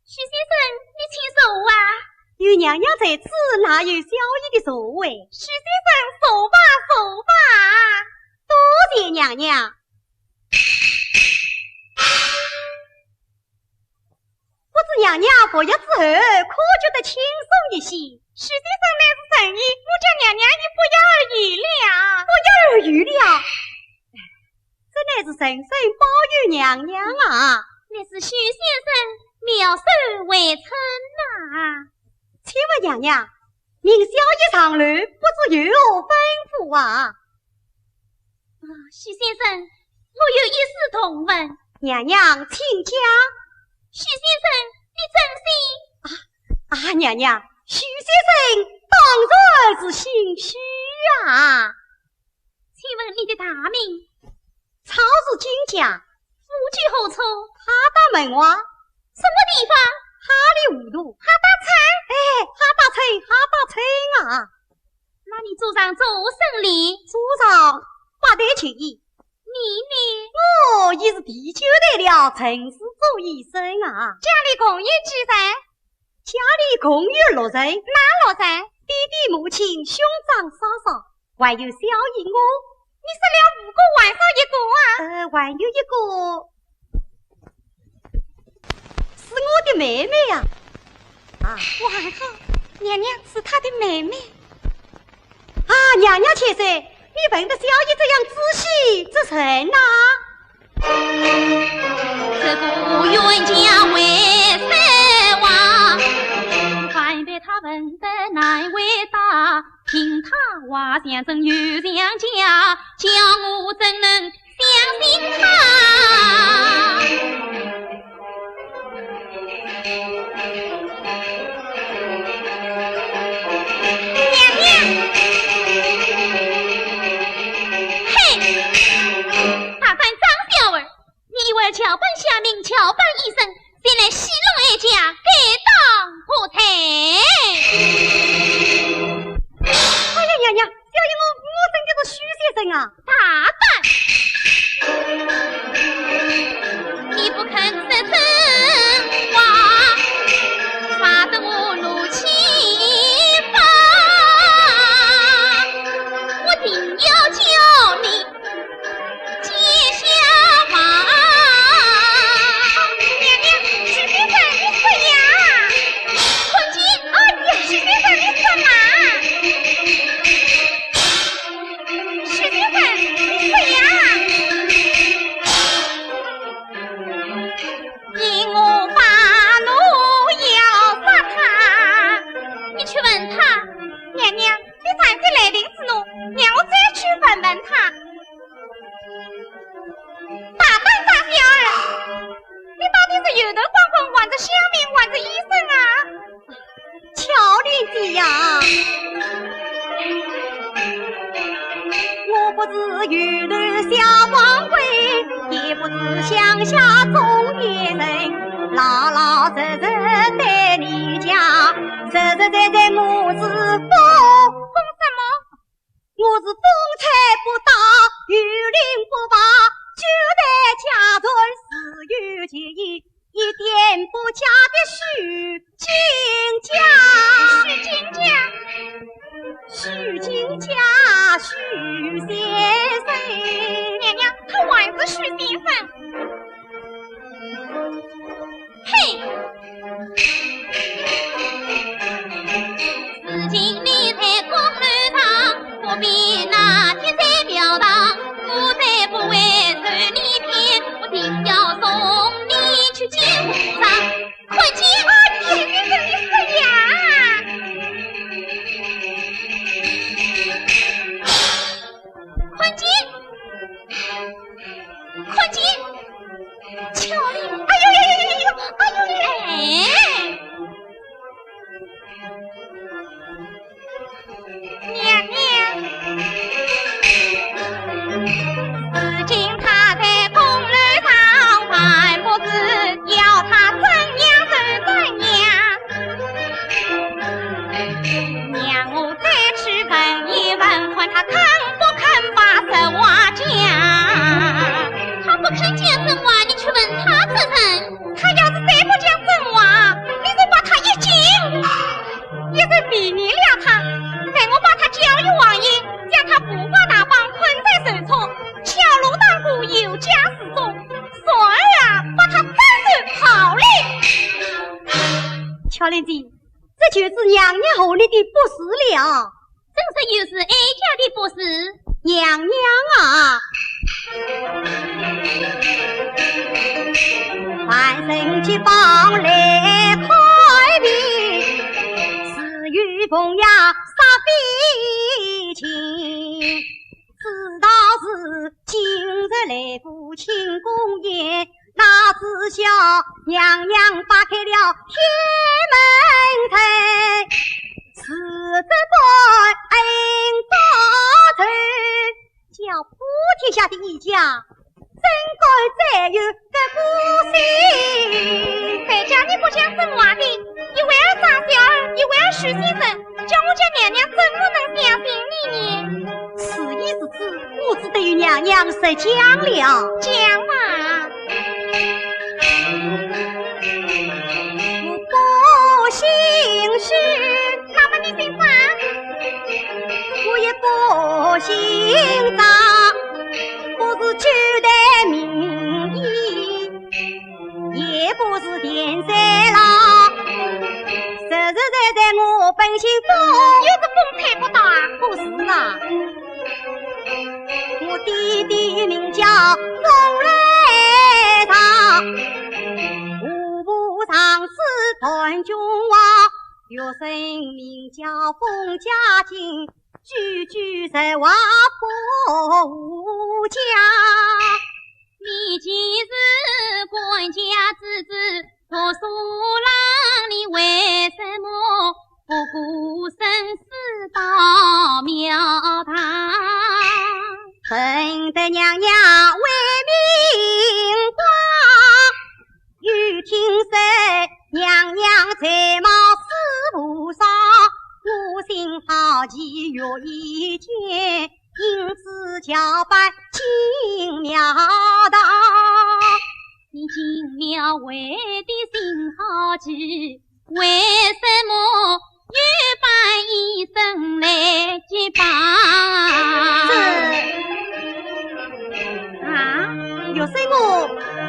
许先生，你请坐啊。有娘娘在此，哪有小医的座位？许先生，坐吧，坐吧。多谢娘娘。 不知娘娘服药之后，可觉得轻松一些？许先生乃是神医，我家娘娘已不药而愈了。不药而愈了？这乃是神圣保佑娘娘啊！乃是许先生妙手回春呐。请问娘娘， 命小医上楼，不知有何吩咐啊？啊，许先生，我有一事同问。娘娘，请讲。许先生，你真信？啊，啊，娘娘，许先生当然是心虚啊。 请问你的大名？草字金甲。祖籍何处？哈达门外。什么地方？哈里糊涂。哈达村？哎，哈达村，哈达村啊。那你祖上做什么？祖上八代求医。你呢？我已是第九代了，曾是做医生啊。家里共有几人？家里共有六人。哪六人？爹爹、母亲、兄长、嫂嫂， 还有小医我。你说了五个，还少一个啊？呃，还有一个，是我的妹妹呀。啊。还好，娘娘是她的妹妹。啊，娘娘千岁，你问得小爷这样仔细，这人呐？这个冤家为谁亡？看被他问得难回答，听他话像真又像假，叫我怎能相信他？娘娘！嘿，大胆张小二，你与我桥班下命，桥班一声，前来戏弄哀家，该当何罪？哎呀，娘娘， 小爷我，我真的是许仙人啊！大胆！你不肯说真话，惹得我怒气发，我定要叫你 见笑吧。娘娘，许仙人，你说呀。看见，哎呀，许仙人，你说嘛。许仙人，你说呀。因我发怒要杀他。你去问他。娘娘，你站在兰亭之上，让我再去问问他。 大胆张小二，你到底是油头光棍，还是乡民，还是医生啊？巧莲姐呀，我不是油头小光棍，也不是乡下中年人，老老实实对你讲，实实在在我是疯。疯什么？ 我是风吹不倒，雨淋不败，九代佳人自有其意，一点不假的许金家。许金家？许金家，许先生。娘娘，他还是许先生。 嘿！如今你在宫楼上，不比那天在庙堂，我再不会受你骗，我定要送你去见和尚。看见，啊，你，你，你说呀！看见！ 看见，巧莲，哎呦呦呦呦呦，哎呦呦，哎。娘娘，如今他在宫楼上，还不是要他怎样就怎样？ 让我再去问一问，看他肯不肯把实话讲。他不肯讲真话，你去问他做甚？他要是再不讲真话，你就把他一剑，一人命你了他，待我把他交与王爷，将他五花大绑捆在手中，敲锣打鼓游街示众，从而啊，把他斩首好了。巧莲姐， 这就是娘娘和你的不是了。真是又是哀家的不是。娘娘啊！万人皆帮来开明，只有凤爷煞费劲。 知道是今日来赴庆功宴，哪知晓娘娘摆开了天门阵，是这段恩报仇，叫普天下的哀家，怎敢再有 个不行。谁叫你不讲真话的？一会儿张小二，一会儿许先生，叫我家娘娘怎么能相信你呢？事已至此，我只得与娘娘实讲了。讲吧。我不姓许。那么你姓啥？我也不姓张，不是九代名医。 也不是田三郎，实实在在我本姓封。又是封吹不倒啊？不是啦，我爹爹名叫风雷长，我父常侍段君王，学生名叫风家进，句句在画不家。你既是官家之子，读书郎，你为什么不顾生死到庙堂？ 闻得娘娘威名广，又听说娘娘才貌似无双，我心好奇欲一见，因此假扮进庙堂。你进庙为的心好奇， 为什么又扮一身来结巴？这……啊，学生我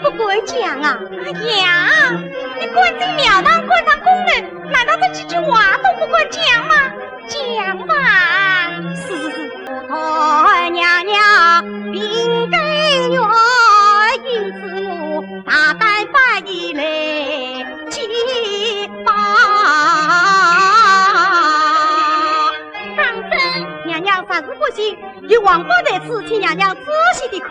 不敢讲啊。哎呀，你赶进庙堂，赶上宫了，难道这几句话都不敢讲吗？讲吧。是，是，是。 娘娘病更重，因此我大胆扮一身来结巴。当真？娘娘若是不信，有皇榜在此，请娘娘仔细地看。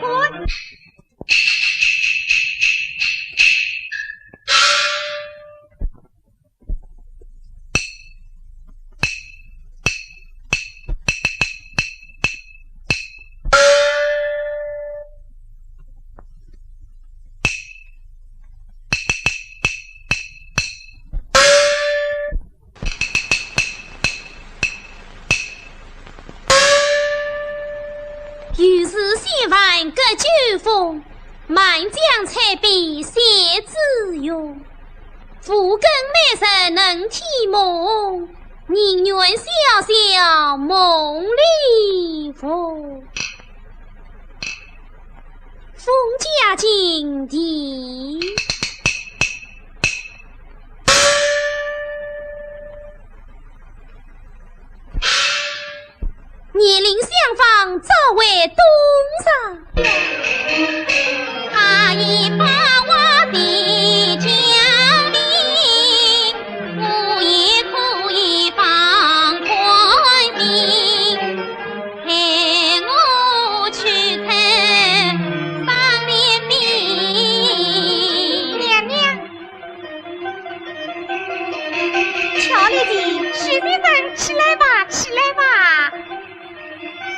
又是仙凡隔九峰，满江彩笔写紫云。无根美人能添梦，宁愿小小梦里梦。 风家进的。年龄相仿，早为东上。他已把我的家里，我也可以放宽心。 陪我去看双联兵。娘娘，巧莲姐，许仙人，起来吧，起来吧。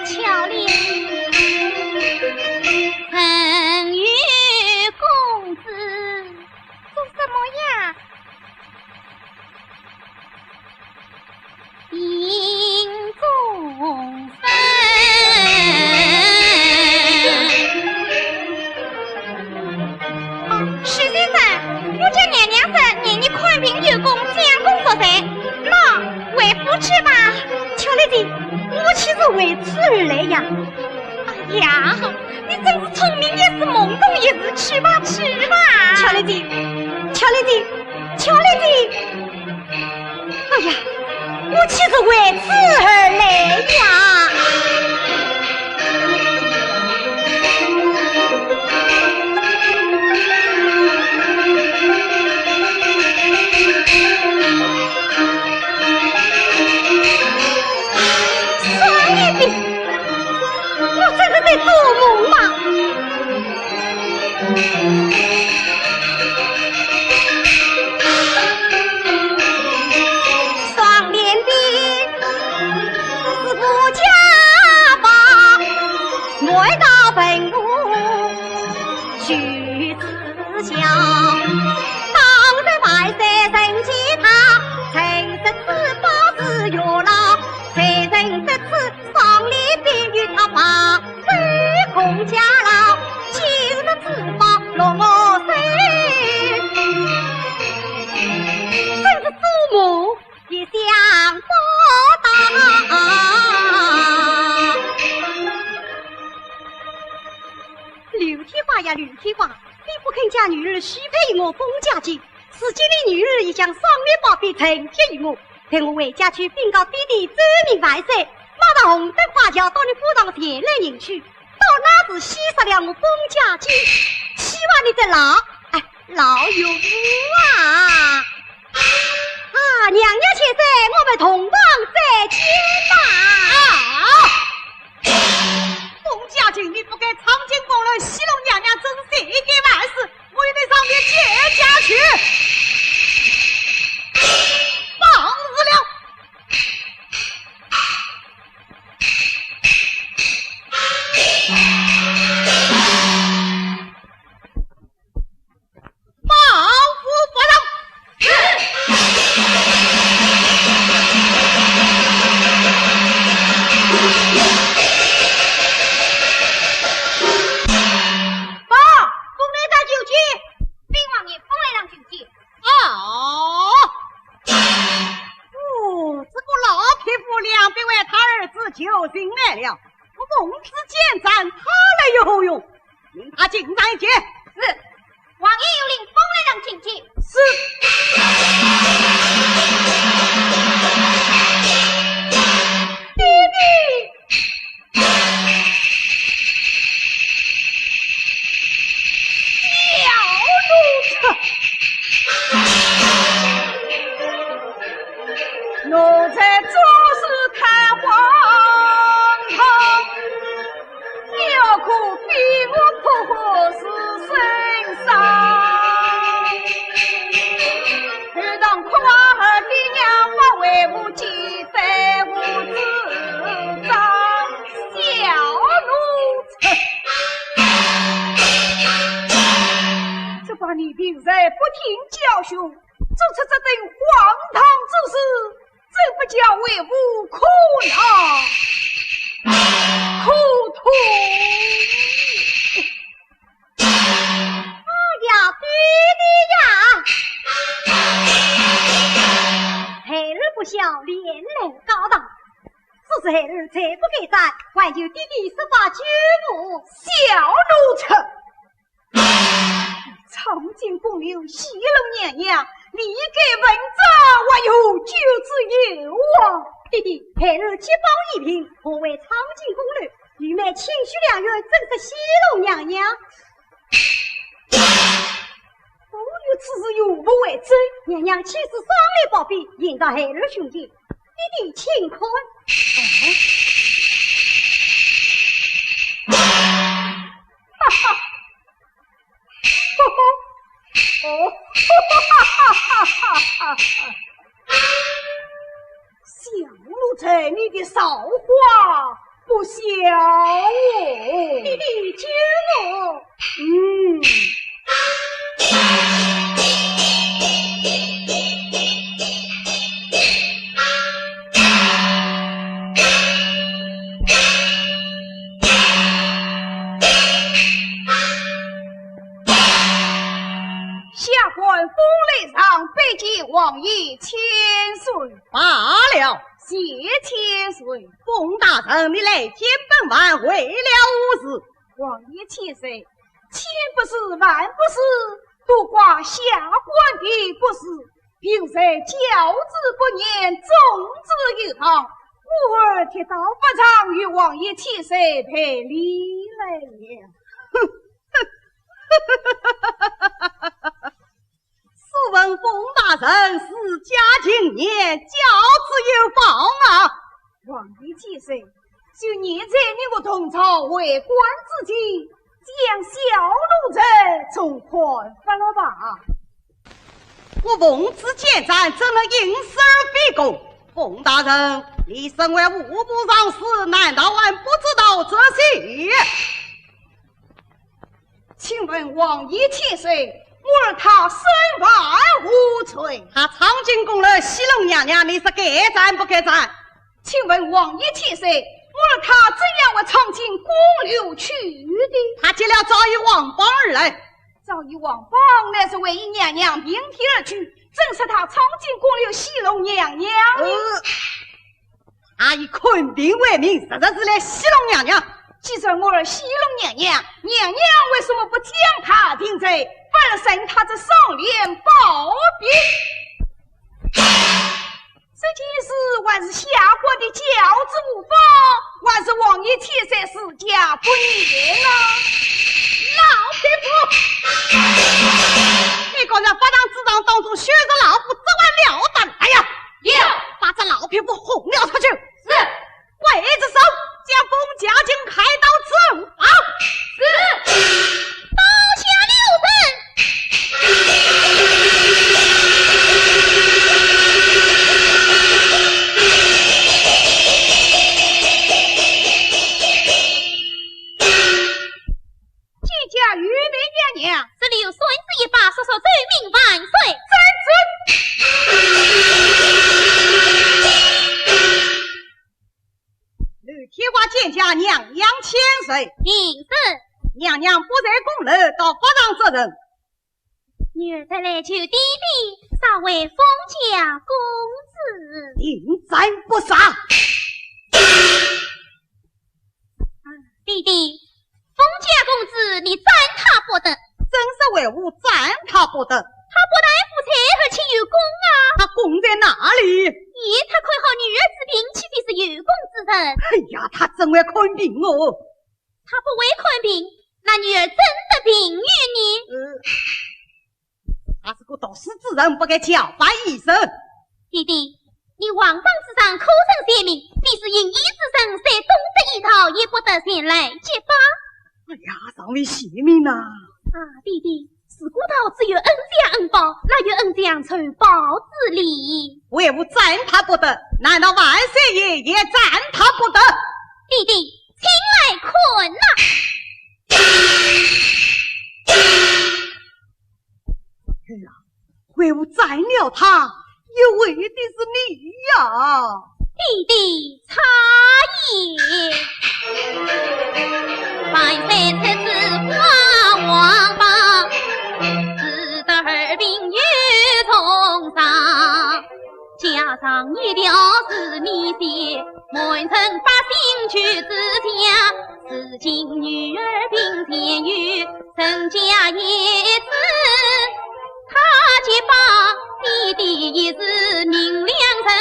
巧莲。陈玉公子。做什么呀？ 哦，许先生，我家娘娘说念你看病有功，将功赎罪，喏，回府去吧。巧莲姐，我岂是为此而来呀？哎呀，你真是聪明一时，懵懂一时，去吧，去吧。巧莲姐，巧莲姐，巧莲姐。 哎呀，我岂是为此而来呀？双联兵，我真是在做梦吗？ 双联兵，是不假吧？难道本宫许知晓？当日万岁圣驾到，谁知此宝是月老，谁人得此 双联兵与他把守孔家老，今日此宝落我手，真是做梦也想不到。刘天华呀，刘天华，你不肯将女儿许配于我封家进，如今你女儿已将双联宝贝呈贴于我，待我回家去禀告爹爹，奏明万岁，马上红灯花轿到你府上前来迎娶，到那时先杀了我封家金，希望你的老，哎，老岳父啊。啊，娘娘千岁，我们洞房再见吧。啊！封家金，你不该闯进宫来戏弄娘娘，真是一件坏事。 我与你上殿见驾去。放肆了！放肆不成！是。报，封来上九级。禀王爷，封来上九级。 哦，哦，这个老匹夫两百为他儿子求情来了，我奉旨监斩，他来有何用？命他进上一见。是，王爷有令，封来上进见。是。爹爹。 小奴才！奴才做事太荒唐，小可比我破坏是身上。后堂哭儿的娘，不为父几番无主张。 小奴才，这把你平日不听教训，做出这等荒唐之事，真不叫为父苦恼，苦痛。 哎呀，爹爹呀！孩儿不孝，连累高堂，此事孩儿罪不该斩，还求爹爹赦发举报。小奴才，闯进宫楼戏弄娘娘，你敢问这还有何罪之有啊？爹爹，孩儿洁白一名，何为闯进宫楼？ 愚昧，轻许良缘，怎是戏弄娘娘？我有此事有物为证，娘娘亲赐双联宝笔，印在孩儿胸前，爹爹请看。哈哈，哦，哈哈哈哈哈哈！ 小奴才，你的造化不小哦。爹爹，救我！嗯。 下官封来上拜见王爷千岁。罢了，谢千岁。封大人，你来见本王为了何事？王爷千岁，千不是万不是，都怪下官的不是。平日教子不严，纵子游荡，我儿跌倒法场，与王爷千岁赔礼来了。哼！ 素闻封大人治家谨严，教子有方啊。王爷千岁，就念在你我同朝为官之情，将小奴才从宽发了吧。我奉旨监斩，怎能因私而废公？封大人，你身为户部尚书，难道还不知道这些？ 请问王爷千岁，我儿他身犯何罪？他闯进宫楼戏弄娘娘，你说该斩不该斩？请问王爷千岁，我儿他怎样会闯进宫楼去的？他揭了昭仪皇榜而来。昭仪皇榜乃是为与娘娘平天而去，怎说他闯进宫楼戏弄娘娘呢？呃， 他以看病为名，实在是来戏弄娘娘。既然我儿戏弄娘娘，娘娘为什么不将他定罪，反而赏他这双联宝笔？这这件事还是下官的教子无方，还是王爷千岁自家不言啊。老匹夫，你敢在法场之上当众羞辱老夫，这还了得？哎呀，有，把这老匹夫轰了出去。是。刽子手，将封家将开刀治亡。是。刀下留人。 见驾！玉娣娘娘。这里有扇子一把，速速奏明万岁。遵旨。刘天华见驾，娘娘千岁。平身。娘娘不在宫楼，到法场做甚？ 女儿特来求爹爹，赦为封家公子。定斩不赦。啊，爹爹，封家公子，你斩他不得。正是为何斩他不得？他不但无罪，而且有功啊。他功在哪里？以他看好女儿之病，岂非是有功之人？哎呀，他怎会看病哦？ 他不会看病，那女儿怎得病愈呢？呃，他是个读书之人，不该叫板医生。爹爹，你皇榜之上可曾写明，非是行医之人，虽懂得医道，也不得前来揭榜？哎呀，尚未写明呐。啊，爹爹， 自古道只有恩将恩报，哪有恩将仇报之理？为何斩他不得？难道万岁爷也斩他不得？爹爹，请来看呐。哎呀，为何斩了他，又为的是你呀？ 爹爹差也。万岁出此挂皇榜，使得儿病愈重伤。加上一条是你写，满城百姓求之家，如今女儿病愈重， 人家也知他揭榜，爹爹也是明良人，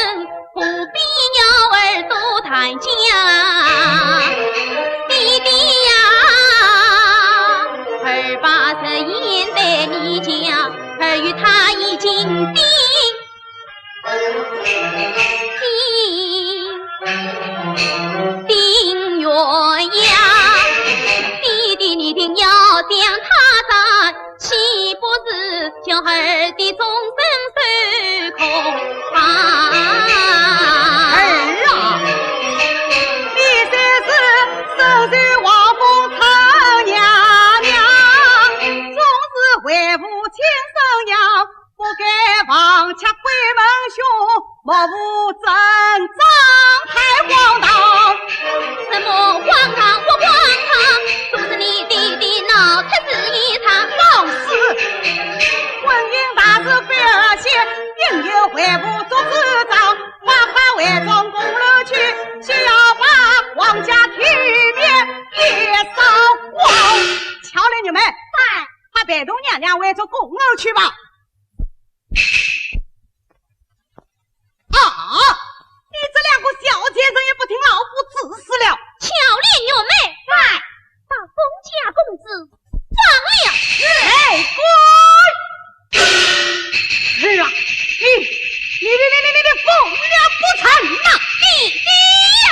何必要儿多谈讲？爹爹呀，儿把实言对你讲，儿与他已经定 定，定鸳鸯，爹爹你定要将他斩，岂不是叫儿的终身受苦啊？儿啊，你虽是身受王封，臭娘娘，总是为父亲生养， 不该忘却闺门兄，目无尊长太荒唐。什么荒唐不荒唐？都是你爹爹闹出这一场。放肆！婚姻大事非儿戏，应由为父做主张。快快回转宫楼去，休要把皇家体面也扫光。巧莲，你们，在。快陪同娘娘回转宫楼去吧。 啊！你这两个小贱人也不听老夫指示了。巧莲、玉梅。在。把封家公子放了。哎，滚！儿啊，你，你，你，你，你，你疯了不成啊？爹爹呀！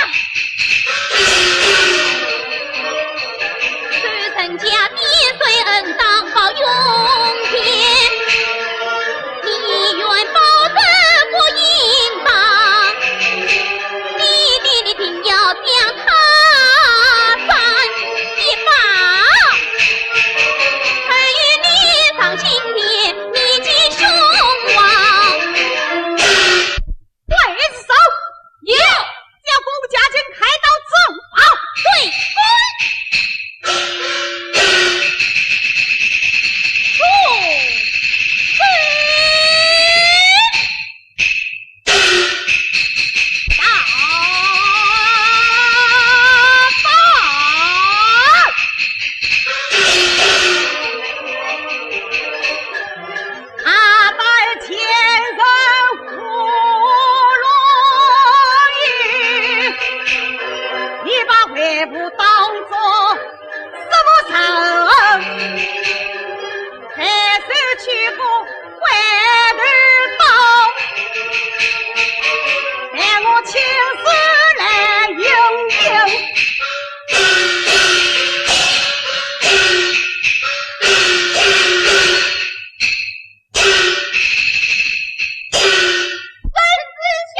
我当作什么仇恨，才是去个回头刀，待我亲自来应应。遵旨下。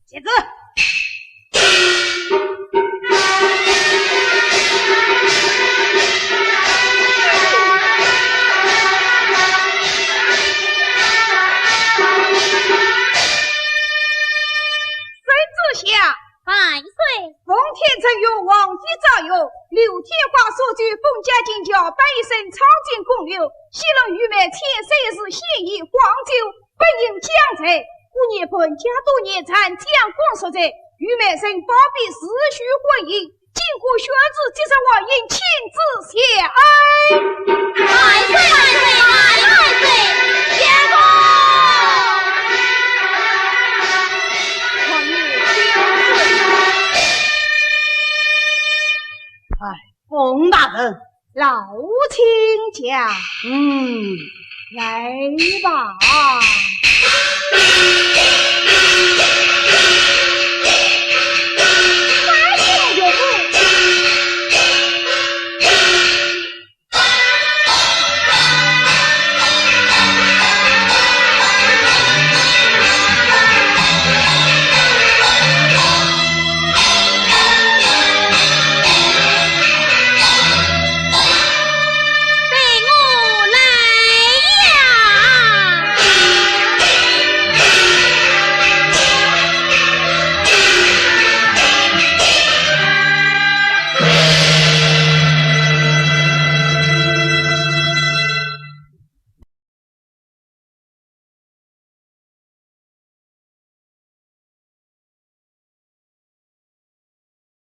接旨。圣旨下。万岁。奉天承运，皇帝诏曰：刘天化所居封建进校，本一生苍劲功流，昔任御妹千岁，是县尹黄酒，本应将在。 故年本家多年产将官所在，御妹曾包庇自许婚姻，今故宣旨即日还印，请旨谢恩。万岁万岁万万岁！相公。王爷相公。哎， 冯大人，老亲家。嗯，来吧。